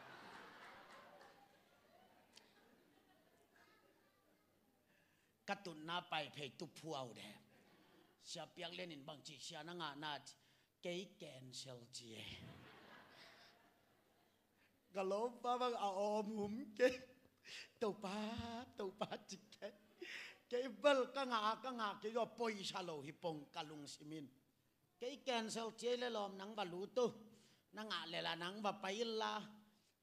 Ka tutna pai phei tu phuau de. Sia Piak Lian in bang ci, sia na ngahna ci, kei cancel ci e. Ka lawmpa bang a awm hum kei. Topa, Topa ci kei. Kei bel ka ngah, ka ngah kei zaw poisa lo hi pong ka lungsim in. Kei cancel ci e le lawm, nang va lut uh. Na ngah leh la nang va pai in la.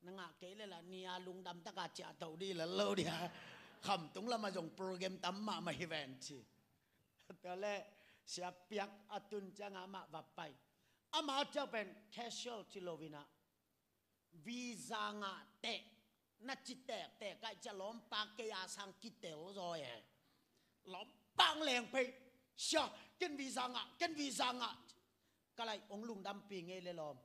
Na ngah kei leh la nia lungdam taka ciah to dih lel lo dia. Khamtung lamah zong program tam mahmah hi ven ci. Tua leh Sia Piak a tun cianga amah va pai. Amah ciang pen cashier ci lo in ah, visa ngah teh, na ci tektek ai cia lawmpa kei a sang kitel zaw e. Lawmpa hong leng phei, sia, ken visa ngah, ken visa ngah. Ka lai, hong lungdampi ngei le lawm.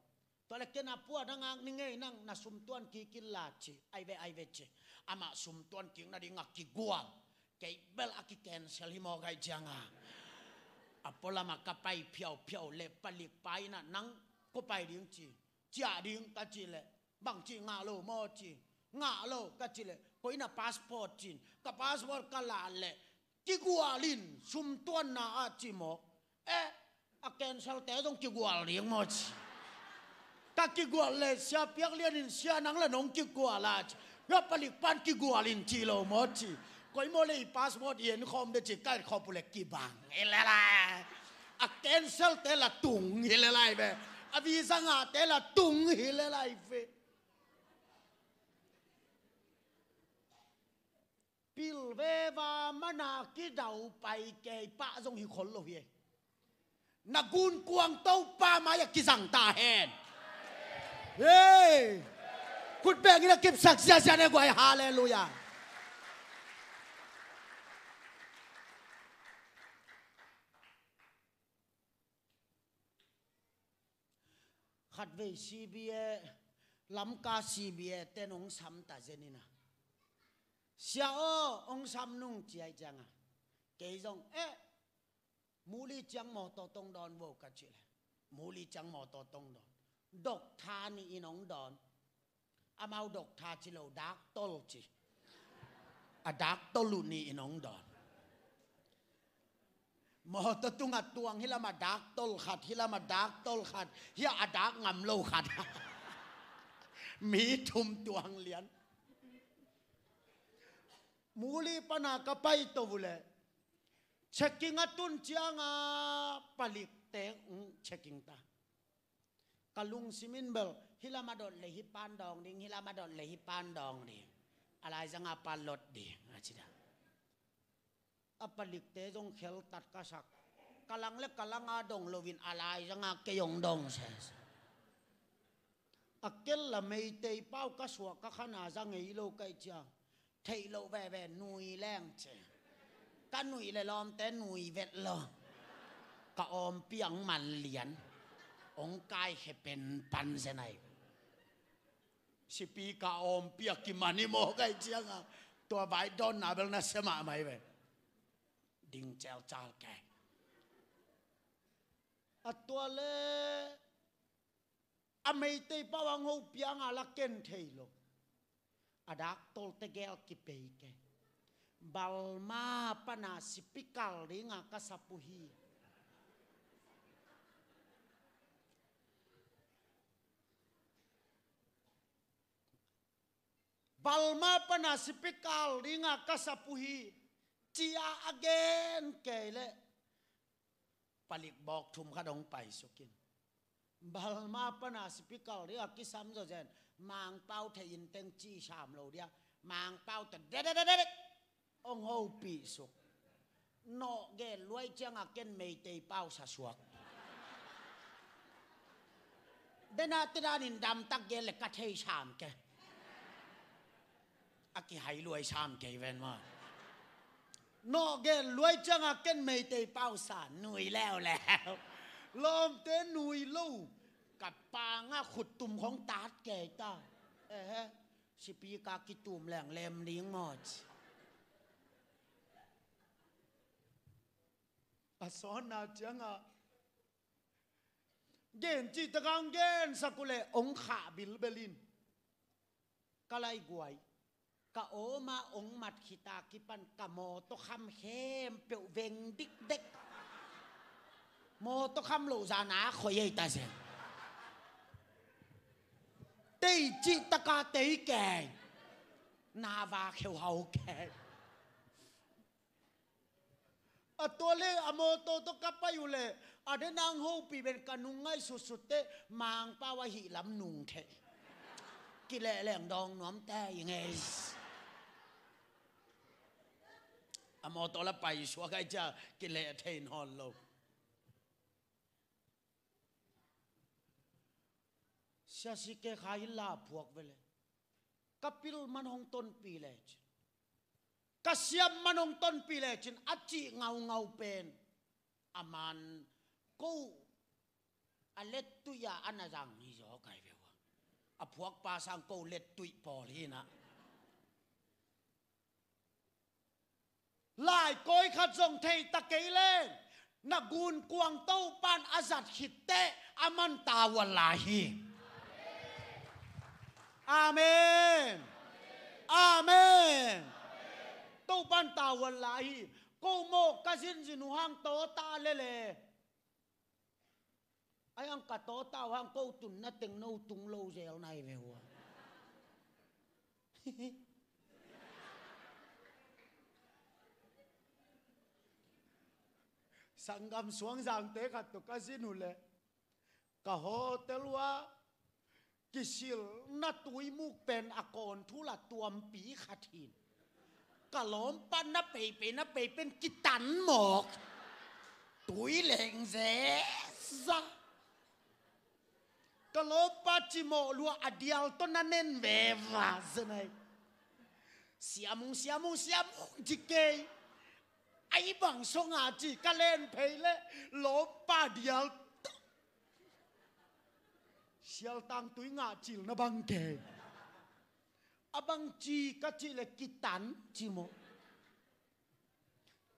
Tua leh ken a pua na ngak ni ngei, nang na sum tuan kik in la ci, ai ve, ai ve ci. Amah sum tuan kik nadinga kigual. Kei bel a ki cancel hi mawk ai cianga. A pualamah ka pai phiauphiau leh palik pa in ah, nang kua pai ding ci. Ciah ding ka cih leh, bang ci, ngah lo maw ci. Ngah lo ka cih leh, koi na passport ci in. Ka passport ka lah leh, kigual in sum tuanna ah ci maw. Eh, a cancel te zong kigual ding maw ci. Ka kigual leh Sia Piak Lian in, sia, nang la nong kigual a ci. Tua palik pan kigual in ci lo maw ci. Koi maw leh i passport i en khawm de ci, ka en khawm uh leh kibang hi lel lai. A cancel te la tung hi lel lai ve. A visa ngah te la tung hi lel lai ve. Pil veva mana kidau pai kei pah zong hi khol lo hi. Na gunkuang Topa mai-ah kizang ta hen. Hei! Khut bengin a kipsak ziazia ne guai, halleluiah. Khatvei C B A, Lamka C B A ten hong sam ta zen in a, "Sia aw, hong sam nung," ci ahih ciangin a, kei zong, "Eh, muli ciang mawtaw tawh hong dawn vo," ka cih leh, muli ciang mawtaw tawh hong dawn. Doctor nih in hong dawn. Amau doctor ci lo, doctor ci. A doctor uh nih in hong dawn. Mawtaw tungah tuang, hih lamah doctor khat, hih lamah doctor khat, hih a dak ngam lo khat. Mi thum tuang lian. Muli pana ka paito uh leh, checking a tun ciangin palikte, mm, checking ta. Ka lungsim in bel, "Hih lamah dot leh hih pan dawng ding, hih lamah dot leh hih pan dawng ding. A laizangin pan lot ding," a ci ta. A palikte zong kheltat ka sak. Ka lang le ka lang a dong loin a laizangin kei hong dong sese. A kel la Meitei pau ka suah ka khan a za ngei lo ka hih ciang, "Theih loh veve, nui leng," ci. Ka nuih leh lawmte nui vet lo. Ka awmpi ang man lian. Hong kaikhe pen pan zen ai. Sipi ka awmpi a kiman hi maw ka hih ciangin, tua vai dawnna bel nasia mahmah hi ve. Ding celcal kei. A tua leh a Meitei pau ang hong piang a la ken thei lo. A doctor-te gel kipei kei. Balma pana sipi kal dingin ka sap uh hi. Balma pana sipi kal dingin ka sap uh hi, ci-a a gen kei leh palik bawk thum khat hong paisuk in. Balma pana sipi kal dingin a kisam zawzen, Mangpau thei in teng ci sam lo dia, Mangpau tawh dedededet hong hopih suk. Nawh gen luai ciangin ken Meitei pau sa suak. Dena te danin damtak gen leh ka thei sam kei. A kihai luai sam kei ven maw. Nawh gen luai ciangin ken Meitei pau sa, nui leuleu. Lawmte nui lo. Ka pangah khuttum khong tat kei ta. Ehe. Sipi ka kitum leng lem ding maw ci. A sawnna ciangin gen cihtak a hong gensak uh leh hong khah bilbel in. Ka laiguai, ka awm a hong mat khit a kipan ka mawtaw kham khempeuh veng dikdek. Mawtaw kham loh zah na khoi ei ta zen. Tei cihtak a tei kei. Na va kheuhau kei. A tua leh a mawtaw tawh ka pai uh leh, a dena hong hopih pen ka nung ngaihsutsut teh, Mangpau ahih lam nung thei. Kileh leng dawng nuam tei ngei. A mawtaw la paisuak ahih ciang kileh thei nawn lo. Sia C K Khai in la phuak ve leh, ka pil man hong tonpih lecin, ka siam man hong tonpih lecin a cih ngaungau pen, a man ko a lettuih a a na zang hi zaw kai ve ua. A phuakpa sang ko lettuih pawl hi na. Laikawi khat zong thei ta kei leng, na gunkuang Topan a zat khit teh a man tavuan lai hi. Amen. Amen. Topan tavuan lai hi. Ko mawh ka zinzin uh hang tawta lele. Ai ang ka tawta uh hang ko tunna teng no tung lo zel nai ve ua. Sanggam Suangzangte khat tawh ka zin uh leh, ka hotel uh ah kisilna tuimuk pen a kawn thula tuampi khat hin. Ka lawmpa na peipei na pei pen kitan mawk. Tui leng zeza. Ka lawmpa cimawh lua a dial tawh na nen veva zenai. Siamung, siamung, siamung ci kei. Ai bang songa ci ka len phei leh lawmpa dial tawh. Thial tangtui ngah cil na bang kei. A bang ci ka cih le kitan ci maw.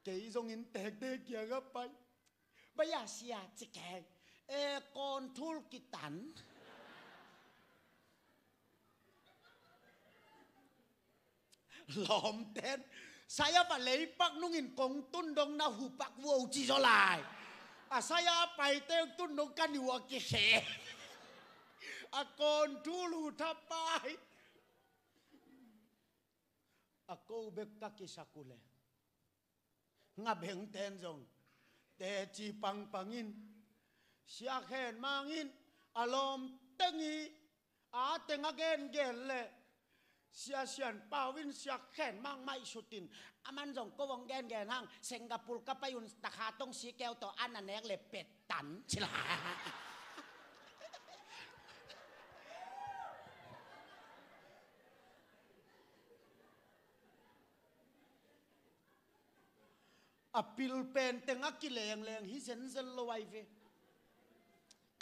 Kei zongin tektek kiang a pai. Baya sia ci kei. E, kawn thul kitan. Lawmten. Saya va leipak nungin kong tun dong na hupak vuau ci zaw lai. A saya paite tun dong ka niu a kikhe. A kawn thul hu thapai. A ko bek ka kisak uh le. Nga bengten zong teci pangpangin, Sia Khen Mang in a lawm teng hi. A teng a gengen le Sia Sian Pau in Sia Khen Mang maih sutin, a man zong ko vong gengen hang, Singapore ka pai un takha tong si keu tawh a na nek le pet tan ci la. A pil pen teng a kilengleng hi zenzel lo ai ve.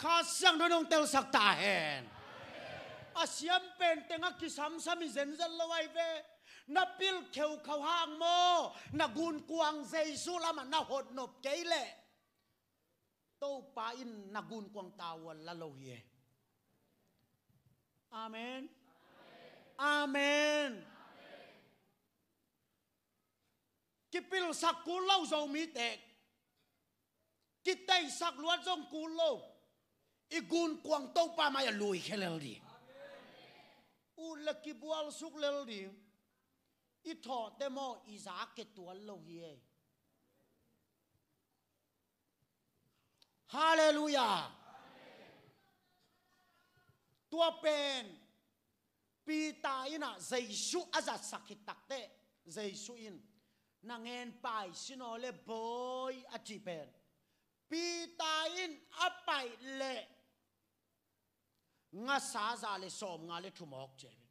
Kha Siangtho in hong telsak ta hen. A siam pen teng a kisamsam hi zenzel lo ai ve. Na pil kheukhau hang maw, na gunkuang Jesu lamah na hotnop kei leh Topa in na gunkuang tavuan la lo hi e. Amen. Amen. Kipilsak kul lo Zomite. Kiteisak luat zong kul lo. I gunkuang Topa mai a lui khe lel ding. Ut le kibualsuk lel ding. I thawhte maw i za ke tuan lo hi e. Halleluiah. Tua pen Peter in ah Jesu a zatsak khit takteh, Jesu in, "Na ngen pai sin aw le Bawi," a cih pen Peter in a paih leh ngasa za le sawmnga le thum awk ci hi.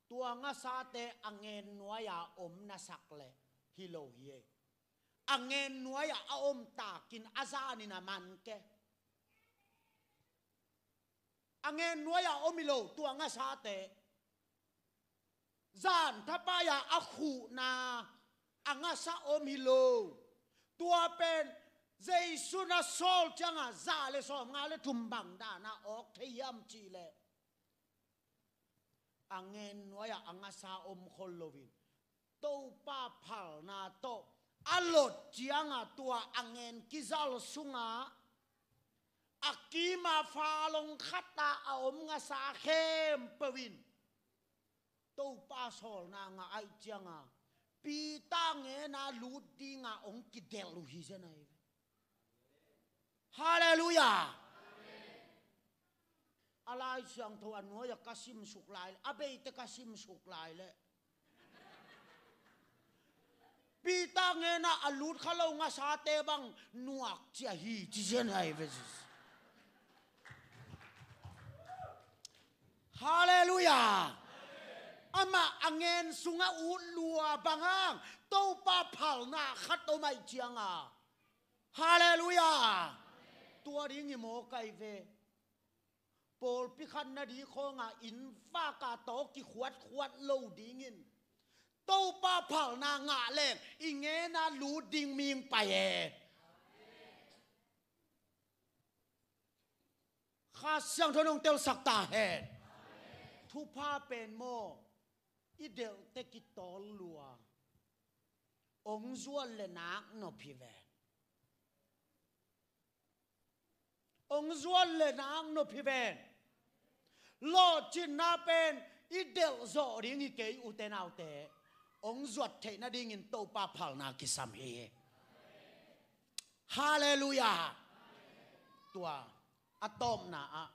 Tua ngasate a ngen nuai-a om na sak leh hi lo hi e. A ngen nuai-ah a om takin a zanin a man ke. A ngen nuai-ah om hi lo tua ngasate. Zan thapai-a a khuhna a ngasa om hi lo. Tua pen Jesu na sawl ciangah za le sawmnga le thum bang dana awk thei hiam cih leh, a ngen nuai-ah a ngasa om khol loin Topa phalna tawh a lot ciangah tua a ngen kizal sungah a kima falong khatah a om ngasa khempeuh in Topa sawlna ngah ahih ciangah Peter ngena lut dingah hong kidelh uh hi zen ahi ve. Halleluiah. A Lai Siangtho a nuai-ah ka simsuk lai leh, a beite ka simsuk lai leh, Peter ngena a lut kha lo ngasate bang nuak cia hi ci zen ahi ve. Halleluiah. Amah a ngen sungah ut lua bang hang Topa phalna khat om ahih ciangah. Halleluiah. Tua ding hi maw kai ve. Pawlpi khat na dih khawngah inn vaka tawh kikhuatkhuat lo dingin Topa phalna ngah leng i ngena lut ding ming pai e. Kha Siangtho in hong telsak ta hen. Thupha pen maw, i delhte kitawl lua. Hong zuat le nak nop hi ven. Hong zuat le nak nop hi ven. Lawhcinna pen i delh zawh ding hi kei, ute naute. Hong zuat theih nadingin Topa phalna kisam hi. Halleluiah. Tua a tawpna ah,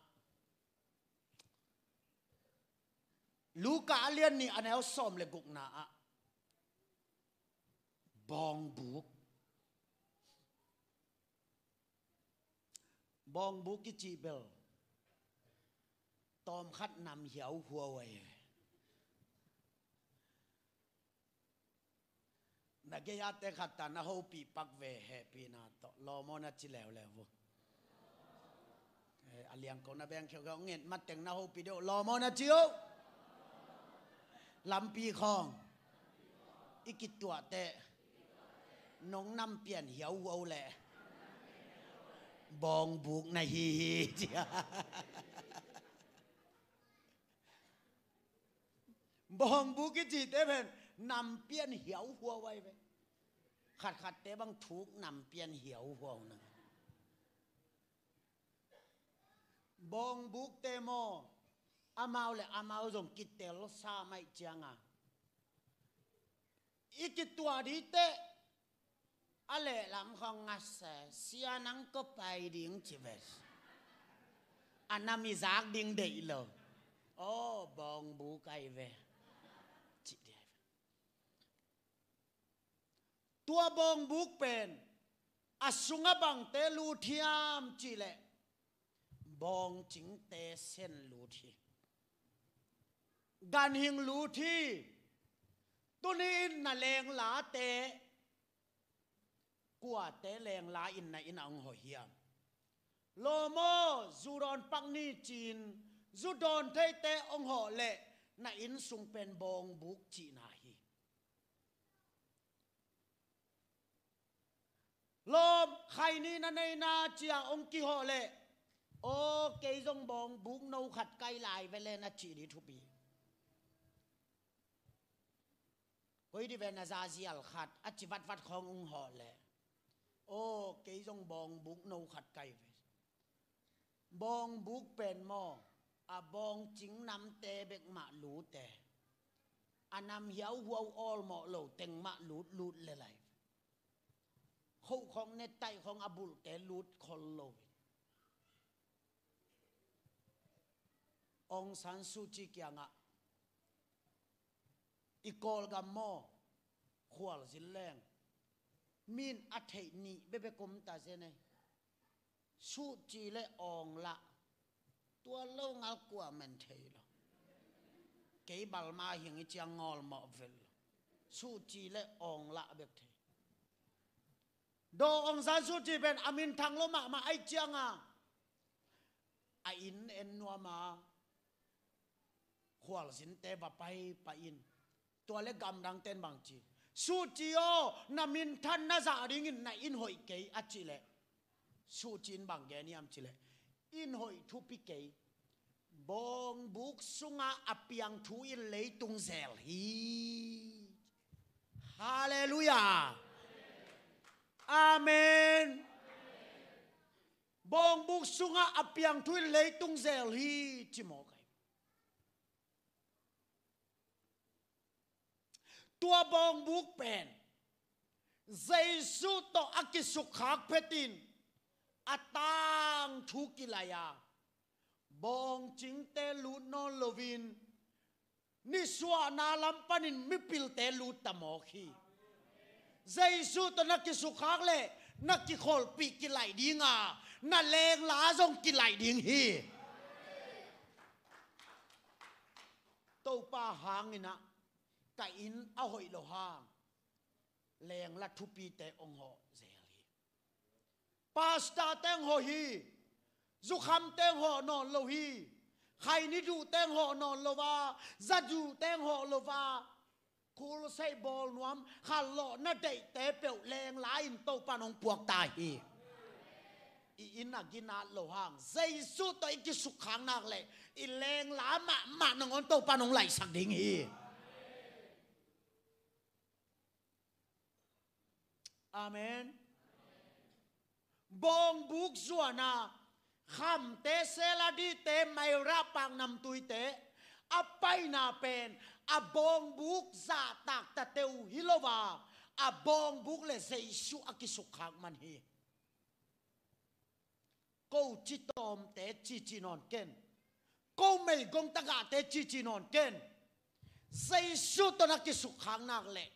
Luka a lian nih a neu sawm le gukna ah, bawngbuk. Bawngbuk i cih bel tawmkhat nam hiauhuau ahi. Na gei-ate khat ta na hopih pak ve, hehpihna tawh lawm aw na ci leuleu uh. Liangko na beng kheukheu nget mateng na hopi deuh lawm aw na ci uh. Lampi khawng i kituah teh nong nampian hiauhuau leh bawngbuk na hi hi cia. Bawngbuk i cihte pen nampian hiauhuau ahi ve. Khatkhatte bang thuk nampian hiauhuau na. Bawngbukte maw, amau le amau zong kitel sa maih cianga i kituah dih teh a lehlam khawng a se sia nang ko pai ding ci ve. A nam i zak ding deih lo. Aw bawngbuk ahi ve ci dih ahi ve. Tua bawngbuk pen a sunga bangte lut hiam cihleh bawngcingte sen lut hi. Ganhing lut hi. Tuni in na lenglate kuate lengla in na inn a hong hawh hiam? Lawm aw zu dawn pak ni ci-in zu dawn theite hong hawh leh na inn sung pen bawngbuk cihna hi. Lawm khaini na neina cia hong kihawh leh aw kei zong bawngbuk no khat kai lai ve le na cih dih thupi. Koi dih ve na zazial khat a ci vatvat khawng hong hawh leh aw kei zong bawngbuk no khat kai ve. Bawngbuk pen maw a bawngcing namte bek mah lute. A nam hiauhuau awlmawh lo teng mah lut lut le lai. Khoh khawng ne taih khawng a bulhte lut khol lo. Aung San Suu Kyi kiangah i Kawlgam maw khualzin leng min a theih nih bebek om ta zen ei. Suu Kyi le Aung lah tua lo ngal kua men thei lo. Kei Burma hing i ciang ngawl mawh vel lo. Suu Kyi le Aung lah bek thei. Daw Aung San Suu Kyi pen a minthang lo mahmah ahi cianga a inn en nuama khualzinte va paipai in tua le gamdangten bang ci. Suu Kyi aw na minthan na zah dingin na inn hoih kei a cih leh Suu Kyi in bang gen hiam cih leh inn hoih thupi kei. Bawngbuk sunga a piang thu in leitung zel hi. Halleluiah. Amen. Bawngbuk sunga a piang thu in leitung zel hi ci mawk ahi. Tua bawngbuk pen Jesu tawh a kisukkhak phetin a tangthu kilai a bawngcingte lut nawn loin nisuahna lam panin mipilte lut ta mawk hi. Jesu tawh na kisukkhak leh na kikholhpih kilaih dinga na lengla zong kilaih ding hi. Topa hanginah ka inn a hoih lo hang lengla thupite hong hawh zel hi. Pastor teng hawh hi. Zukham teng hawh nawn lo hi. Khaini duh teng hawh nawn lo va, za duh teng hawh lo va, khulseih bawlnuam khanlawh na deihte peuh lengla in Topa in hong puak ta hi. I inn a ginat lo hang Jesu tawh i kisukkhak nak leh i lengla mahmah nangawn Topa in hong laihsak ding hi. Amen. Bawngbuk zuana khamte, seladite, mairah paknamtuite a paina pen a bawngbuk zahtak tateu hi lo a, a bawngbuk le Jesu a kisukkhak man hi. Ko citawmte cici nawn ken. Ko meigong tagahte cici nawn ken. Jesu tawh na kisukkhak nak leh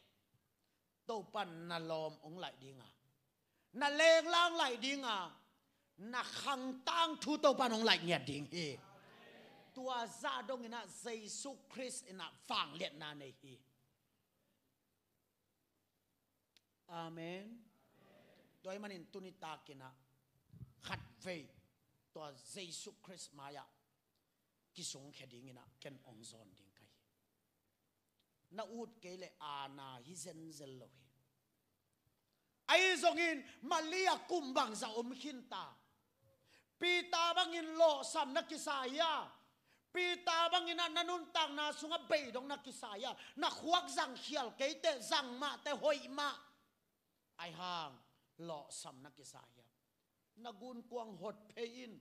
Topa in na lawm hong laih dinga, na lengla hong laih dinga, na khang tangthu Topa in hong laih ngiat ding hi. Tua zah donginah Jesu Khrist inah vangliatna nei hi. Amen. Tua ahih manin tuni takinah khatvei Tua Jesu Khrist mai-ah kisungkhia dinginah ken ong zawn ding ka hi. Na ut kei leh aana hi zenzel lo hi. Ahi zongin Maria kum bangzah om khinta? Peter bangin lawhsam na kisa hia? Peter banginah na nuntakna sungah beidong na kisa hia? Na khuak zang khial keiteh, zang mahteh hoih mah. Aihang lawhsam na kisa hia? Na gunkuang hot phei in.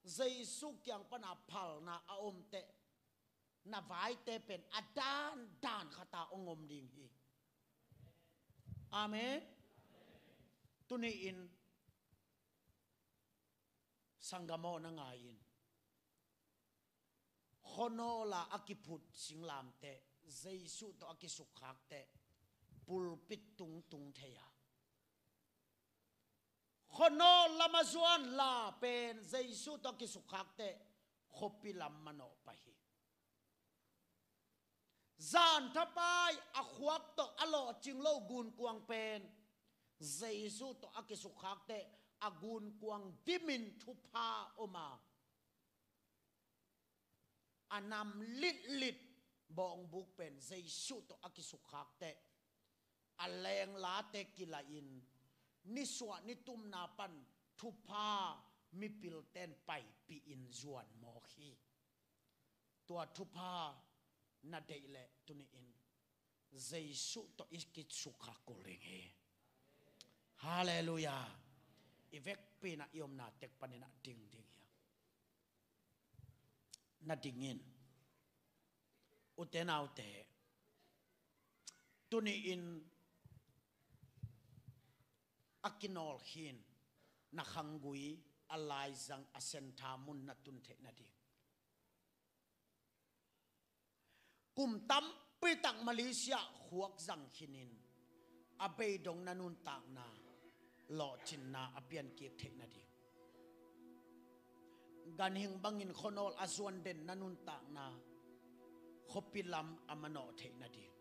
Jesu kiang pana phalna a omteh, na vaite pen a dandan khata ong om ding hi. Amen. Tuni-in sanggam aw, na ngai in. Khuanawla a kiphut singlamteh, Jesu tawh a kisukkhakte pulpit tungtung thei a, khuanawl lama zuan la pen Jesu tawh a kisukkhakte khuapi lam manawh pai hi. Zan thapai a khuak tawh a lawhcing lo gunkuang pen Jesu tawh a kisukkhakte a gunkuang dimin thupha om a, a nam litlit bawngbuk pen Jesu tawh a kisukkhakte a lenglate kilaihin nisuah nitumna pan thupha mipilten paipihin zuan mawk hi. Tua thupha na deih leh tuni-in Jesu tawh i kisukkhak kul ding hi. Halleluiah. I vekpi inah i omna tek paninah ding ding hi. Na dingin, ute naute, tuni-in a kinawl khin na khanggui a laizang a sentha mun na tun theih nading. Kum tampi tak Malaysia khuak zang khinin a beidong na nuntakna lawhcinna a piankik theih nading. Ganhing bangin khuanawl a zuan den na nuntakna khuapi lam a manawh theih nading.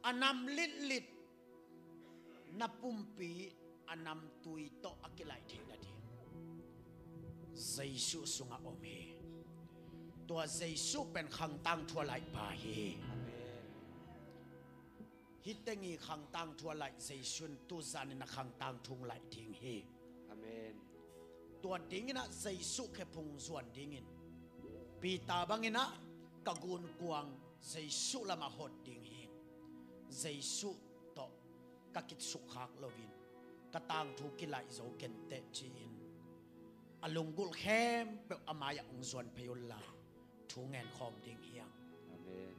A nam litlit na pumpi a namtui tawh a kilaih theih nading Jesu sungah om hi. Tua Jesu pen khangtang thu a laihpa hi. Amen. Hih tengi khangtang thu a laih Jesu in tuzanin a khangtang thu hong laih ding hi. Amen. Tua dinginah Jesu khephung zuan dingin Peter banginah ka gunkuang Jesu lamah hot ding hi. Jesu tawh ka kisukkhak loin ka tangthu kilaih zo kenteh ci-in a lunggulh khempeuh a mai-ah hong zuan phei unla thu ngenkhawm ding hi hang. Amen.